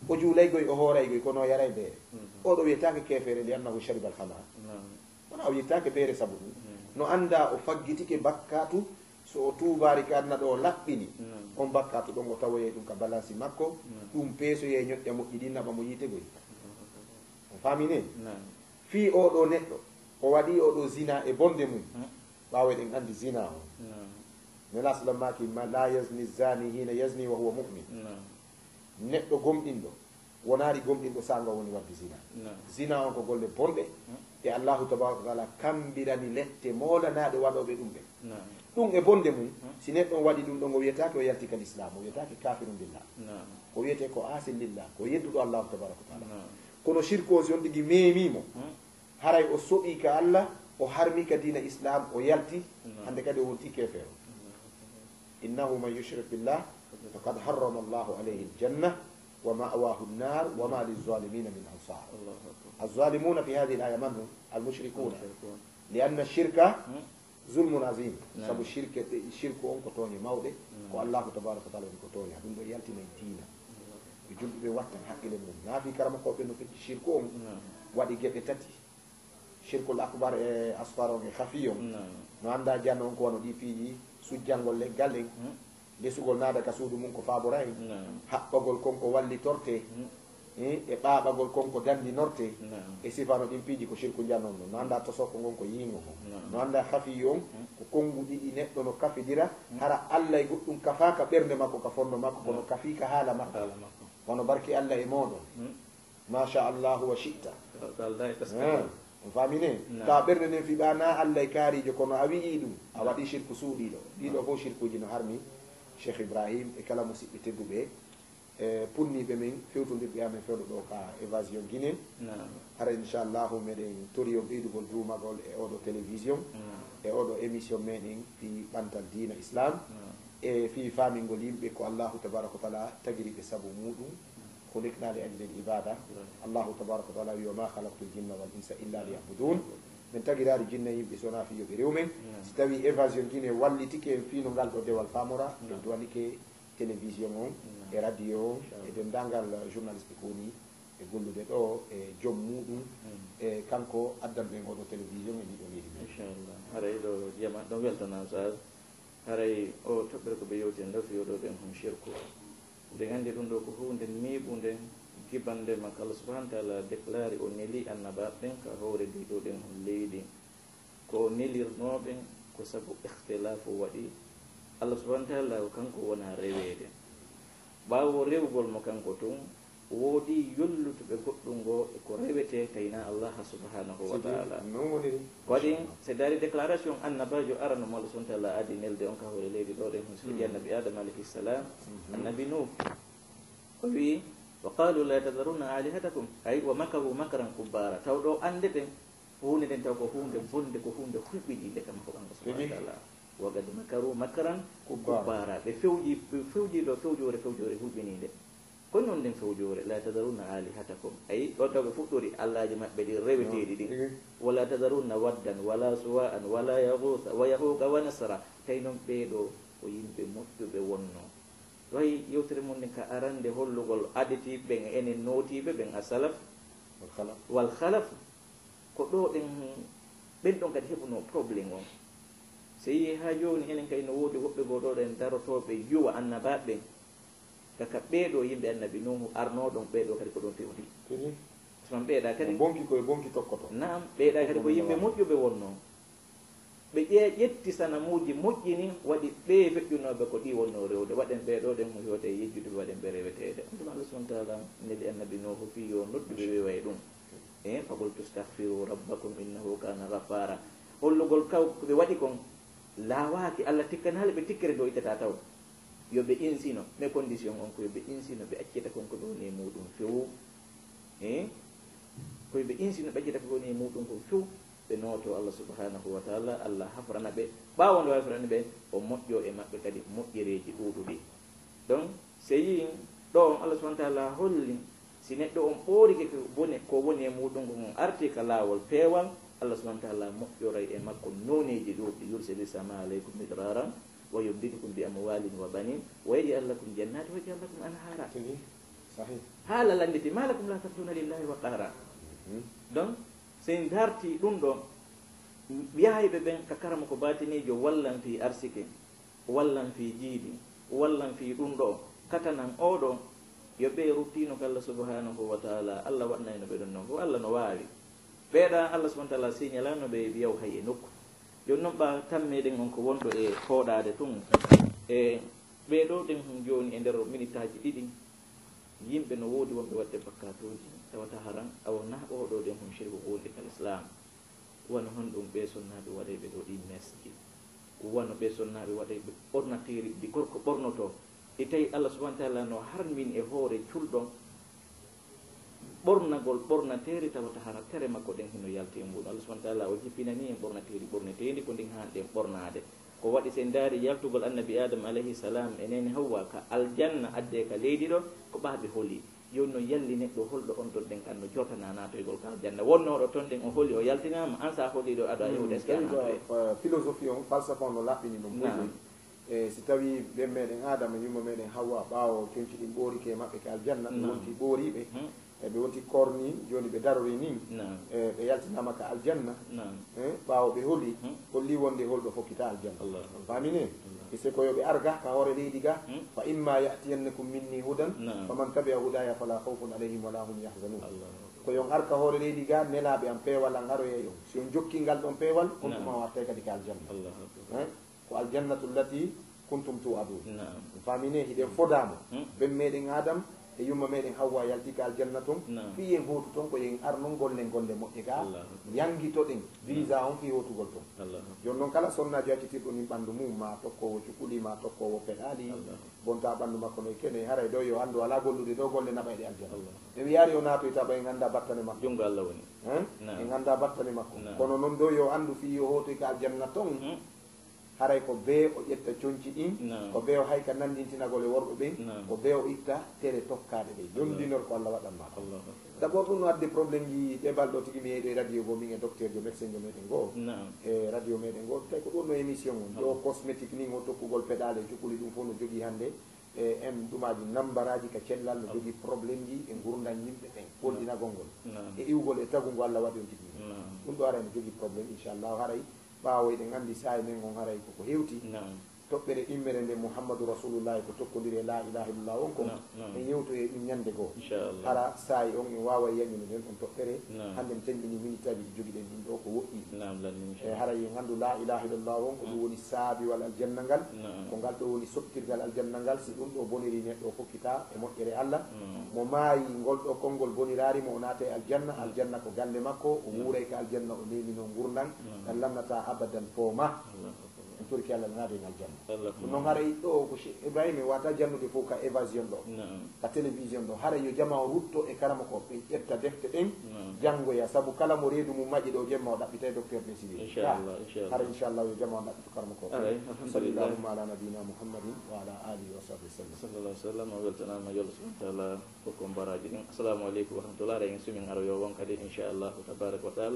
O juulaygoy, o hooraygoy, kono o yaray beere. Mhm. Oo ɗo wiyetaake keefeere, li annahu sharibal khamra. Naam. Wona o wiyetaake beere sabu ɗum. Mhm. No anndaa o faggitike bakkaatu, so o tuubaari ka aduna ɗo o laɓɓini, Naam. on bakkaatu ɗon o tawoyay ɗum ka balansi makko, Naam. ɗum peesoyay ñoƴƴa moƴƴi ɗin naɓa mo yiite goy. Naam. On faami ni? Naam. Fii oo ɗo neɗɗo, o waɗii oo ɗo zina e bonde mum. Hmm. Ɓaawo eɗen anndi zina on. Naam. Nelaaɗo sallam maaki, ma, "La yazni zani hina yazni wa huwa mu'min." Naam. Neɗɗo gomɗinɗo wonaali gomɗinɗo saanga woni waɗde zina. Naam. Zina on ko golle bonɗe. Hmm. Ɗe Allahu tabaaraka wa taala kammbirani lette moolanaaɗe waɗooɓe ɗum ɓen. Naam. Ɗum e bonde mum, Hmm. si neɗɗo on waɗi ɗum ɗon, o wiyetaake o yalti ka lislaam, o wiyetaake kaafirun billah. Naam. Ko wiyetee ko aasin lillah, ko yedduɗo Allahu tabaaraka wa taala. Naam. Kono shirku on si on tigi meemii mo, Hmm. haray o soɓii ka Allah, o harmii ka diina Islam, o yalti, Naam. hannde kadi o wontii keefeero. Naam. Innahu man yushrik billah faqad harrama Allahu alayhi aljanna wa ma'wahu annar wa ma lizzalimina min ansar. Allahu akbar. Azzalimuna fi hadhihi alaya man hum? Almushrikuna. Mushrikun. Li anna shirka Hmm. zulmun azim. Naam. Sabu shirke, shirku on ko tooñe mawɗe, Naam. ko Allahu tabaaraka wa taala woni ko tooña. Ɗum ɗo yaltinay diina. Ɓe julɓe ɓe wattan haqqille mum. Naa fii karamokooɓe no fecci shirku on, Naam. waɗi geɓe tati. Shirkul akbar e asghar on e khafi on. Naam. No anndaa janno on ko wano ɗii piiji, sujjangol leggal en, Hmm. lesugol naada ka suudu mum ko faabora en, Naam. haɓɓagol kon ko wallitortee, Hmm. eh, e ɓaaɓagol kon ko dandinortee, Naam. e sifa no ɗin piiji ko shirku janno on. No anndaa tosoko ngon ko yiingo ngon. Naam. No anndaa khafi on, Hmm. ko konngu ɗiɗi neɗɗo no kafidira, Hmm. hara Allah e goɗɗum kafaaka ɓernde makko ka fondo makko, kono Naam. kafii ka haala makko. Haala makko. Wano barki Allah e mooɗon. Hmm. Ma sha Allahu wa shi'ta. Ko Allah e taskata. Eh, on faami ne? Naam. Tawa ɓernde nden fiɓaa na Allah e kaariijo, kono a wi'ii ɗum, a Naam. waɗii shirku suuɗiiɗo. Ɗiɗo Naam. fof shirkuuji no harmi Cheikh Ibrahim e kala musiɓɓe tedduɓe, e punniiɓe men, fewtondirɓe amen fewndo ɗo ka Évasion Guinée. Naam. Hara inchallahu meɗen tori on ɓeydugol duumagol e oɗo télévision, Naam. e oɗo émission meɗen fii ɓantal diina Islam, Naam. e fii faamingol yimɓe ko Allahu tabaraka wa taala tagiri ɓe sabu muɗum. خلقنا لأجل العبادة. Allahu tabaraka wa taala wi, "وما خلقت الجن والإنس إلا ليعبدون." Min tagiraali jinne e yimɓe so wonaa fii yo ɓe rewu men. Naam. Si tawii Évasion Guinée wallitike en fii no ngal ɗo dewal faamora, Naam. en duwanike télévision on, Naam. e radio on, Inchallah. e denndaangal journaliste ko woni e gollude ɗo, e joom muɗum, Naam. e kanko addanɗo en oɗo télévision e ndiɗo leydi men. Inchallah. Haray ɗo jama ɗon weltanaa, Oustaz. Haray o toɓɓere ko ɓe yewti en ɗo fii oɗo ɓen hum shirku. Eɗen anndi ɗum ɗo ko huunde meeɓunde, Gibande makko, Allah subhanahu wa taala déclaré o neli annabaaɓe ɓen ka hoore ndi ɗo ɗen on leydi. Ko o nelirnoo ɓen ko sabu ikhtilaafu waɗi. Allah subhanahu wa taala ko kanko wona reweede. Ɓaawo rewgol mo kanko tun, woodi yollutuɓe goɗɗum ngo e ko rewetee tayna Allah subhanahu wa taala. Waɗi, so daari déclaration annabaajo arano mo Allah subhanahu wa taala adi nelde on ka hoore leydi ɗo ɗen, on sigi annabi Adama alayhi salam, annabi Nuh. O wi, wa qalu la tadharunna alihatakum, ay, wa makaru makran kubbara. Taw ɗo anndeten huunde nden taw ko huunde bonde, ko huunde hulɓiniinde kam ko Allah subhanahu wa taala. Wa qad makaru makran kubbara. Ɓe fewji, ɓe fewji ɗo fewjoore, fewjoore hulɓiniinde. Ko non nden fewjoore, la tadharunna alihatakum. Ay, ɗo taw ɓe fuɗɗori allaaji maɓɓe ɗin reweteeɗi ɗin. Wala tadharunna waddan, wala suwa'an, wala yaghutha, wa ya'uqa wa nasra. Tawi non ɓee ɗo ko yimɓe moƴƴuɓe wonno. Wayi yewtere mon nden ka arande hollugol aditiiɓe ɓen e enen nootiiɓe ɓen, a salaf wal khalaf. Ko ɗo ɗen, ɓen ɗon kadi heɓuno problème on. So yii haa jooni enen kay no woodi woɓɓe goo ɗo ɗen darotooɓe yuwa annabaaɓe ɓen. Ka, ka ɓee ɗo yimɓe annabi Nuhu arnoo ɗon, ɓee ɗo kadi ko ɗon fewti. Usman, ɓee ɗa kadi bonki koye bonki tokkoto. Naam, ɓee ɗa kadi ko yimɓe moƴƴuɓe wonno. Ɓe ƴe-, ƴetti sanamuuji moƴƴi ni, waɗi ɓee feƴƴunooɓe ko ɗi wonno rewde. Waɗen ɓee ɗo ɗen mo hewte e yejjude ɓe, waɗen ɓe reweteeɗe. On tuma Allah subhanahu wa taala neli annabi Nuhu fii yo noddu ɓe ɓe way ɗum. E, faqultu astaghfiru rabbakum innahu kana ghaffara. Hollugol kaw ko ɓe waɗi kon laawaaki, Allah tikkanaali ɓe tikkere ɗo ittata taw. Yo ɓe insino, mais condition on ko yo ɓe insino, ɓe accita kon ko ɓe woni e muɗum few. E, ko yo ɓe insino, ɓe accita ko ɓe woni e muɗum kon few. Ɓe nooto Allah subhanahu wa taala, Allah hafrana ɓe. Ɓaawo nde hafrani ɓe, o moƴƴo e maɓɓe kadi moƴƴereeji ɗuuɗuɗi. Donc, so yii ɗo on, Allah subhanahu wa taala holli, si neɗɗo on ɓoorike ko bone, ko woni e muɗum kon, on arti ka laawol peewal, Allah subhanahu wa taala moƴƴoray e makko nooneeji ɗuuɗi, yursili sama aleykum midraran, wa yumdidkum bi amwalin wa banin, wa yaj'al lakum jannati, wa yaj'al lakum anhara. Tigi, sahih. Haala lannditi, ma lakum la tarjuna lillahi wa qara. Mhm. Donc, so en darti ɗum ɗo, yahayɓe ɓen ka karama ko batiniijo wallan fii arsike, wallan fii jiidi, wallan fii ɗum ɗo, katanan oo ɗo, yo ɓe ruttino ka Allah subhanahu wa taala, Allah waɗnayno ɓe ɗum ɗon fof, Allah no waawi. Ɓeeɗa Allah subhanahu wa taala signalano ɓe yaw hay e nokku. Jooni noon ɓa tammeɗen on ko wonɗo e fooɗaade tun, e ɓee ɗo ɗen hon jooni e nder minitaaji ɗiɗi, yimɓe no woodi wonɓe waɗde bakkatuuji, tawata haran, awa nah oo ɗo ɗen hon shehu wonde ka Lislaam. Wano honɗum ɓee sonnaaɓe waɗayɓe ɗo ɗin meesji? Wano ɓee sonnaaɓe waɗayɓe ɓornateeri ndi gorko ɓornotoo? E tawi Allah subhanahu wa taala no harmini e hoore culɗo ɓornagol ɓornateeri tawata hara tere makko ɗen hino yalti e muɗum. Allah subhanahu wa taala o jippinani en ɓornateeri ɓorneteendi ko ndin haanɗen ɓornaade. Ko waɗi, si en ndaari yaltugol annabi Aadama alayhi salam e neene Hawwa ka aljanna addee ka leydi ɗo, ko ɓaaɓe holi. Jooni no yalli neɗɗo holɗo on ɗon ɗen kan no jotana naatoygol ka aljanna? Wonnooɗo ton ɗen o holi, o yaltinaama, an sa holiɗo aɗa yehude, est-ce que a naatoyay? Philosophie on, falsafa on no laɓɓini ɗum. Naam. E si tawii ɓen meɗen Aadama, yumma meɗen Hawwa, ɓaawo conci ɗin ɓoorike e maɓɓe ka aljanna, ɓe wonti ɓooriiɓe, e ɓe wonti korni, jooni ɓe darori nin, e ɓe yaltinaama ka aljanna, e ɓaawo ɓe holi, holli wonde holɗo fokkita aljanna. Faamine? E se ko yo ɓe ar ga ka hoore leydi ga, fa imma ya'tiyannakum minni hudan, faman tabi'a hudaya fala khawfun alayhim wala hum yahzanun. Ko yo on ar ka hoore leydi ga, nelaaɓe am, peewal an aroyay on. Si on jokkii ngal ɗon peewal, on tuma o artay kadi ka aljanna. E? Ko aljannatu allati kuntum tu'adun. Naam. Faamine, hiɗen fodaama. Hmm. Ben meɗen Adam e yumma meɗen Hawwa yalti ka aljanna ton. Naam. Fii en hootu ton ko yo en ar non gollen golle moƴƴe ga. Allahu akbar. Yangitoɗen visa on fii hootugol ton. Allahu akbar. Jooni non kala sonnaajo accitirɗo nin ɓanndu mum, ma tokkoowo cukuli, ma tokkoowo peɗaali, Allahu akbar, bonta ɓanndu makko no e kene, haray ɗo yo anndu alaa gollude ɗo golle naɓayɗe aljanna. Allahu akbar. En wiyaari o naatoyta ɓay en annda battane makko. Junngo Allah woni. Hein? Naam. En annda battane makko. Naam. Kono non ɗo yo anndu fii yo hootoy ka aljanna ton. Hmm. Haray ko bee o ƴetta conci ɗin, naam, ko bee o hayka nanndintinagol e worɓe ɓen, naam, ko bee o itta tere tokkaaɗe ɗen. Allahu. Yondinor ko Allah waɗanma kon. Allahu akbar. D'abord, ɗum no adde problème ji ɗe balɗe o tigi mi yehi ɗo e radio goo, min e docteur jo, médecin jo meɗen goo. Naam. E radio meɗen goo, tawi ko ɗum no émission on. Ɗo, allahu, cosmétique nin, o tokkugol peɗaale e cukuli, ɗum fof no jogii hannde, e en ɗumaaji, nambaraaji ka cellal no, allahu, jogii problème ji e ngurndan yimɓe ɓen, naam, gollɗinagol ngol. Naam. E iwgol e tagu ngu Allah waɗi on tigi. Naam. Ɗum ɗo aray no jogii problème, inchallahu, haray ɓaawo eɗen anndi saa'i men on haray koko hewti. Naam. toɓɓere immere nde Muhammadu Rasulullahi ko tokkondiri e la ilaha illallah on kon. Naam, naam. En yewto e ɗum ñande goo. Inchallah. Hara saa'i on en waaway yañude nden on toɓɓere. Naam. Hannde en teŋɗini minitaaji ɗi jogiɗen ɗin ɗo ko woɗɗi. Naam, lan, e inchallah. Hara en anndu la ilaha illallah on ko ɗum woni saabiwal aljanna ngal. Naam. Ko ngal ɗo woni soɓtirgal aljanna ngal. Si ɗum ɗo boniri neɗɗo o fokkita e moƴƴere Allah. Naam. Mo maayi ngol ɗo konngol boniraari mo, o naata e aljanna. Naam. Aljanna ko galle makko, o wuuray ka aljanna, o nemino ngurndan. Naam. Ɗan lannata abadan pooma. Allahu akbar. En torike Allah naade en aljanna. Allahumma. Ɗum noon haray ɗo ko Cheikh Ibrahima e wata jannude fof ka évasion ɗo. Naam. Ka télévision ɗo. Haray yo jama o rutto e karama ko ɓe ƴetta defte ɗen, naam, janngoya. Sabu kala mo reedu mum maƴi ɗo jemma o ɗaɓɓita e docteur Désiré. Inchallah, inchallah. Haray inchallah yo jama o ɗaɓɓito karama ko. Aray, alhamdulillah. Sallallahu ala nabiyina Muhammadin wa ala alihi wa sahbihi wa sallam. Sallallahu alaihi wa sallam. O weltanaama yo Allah subhanahu wa ta'ala hokku en baraaji ɗin. Assalamu aleykum wa rahmatullah. Haray en sumin aro yo won kadi inchallahu tabaraka wa taala.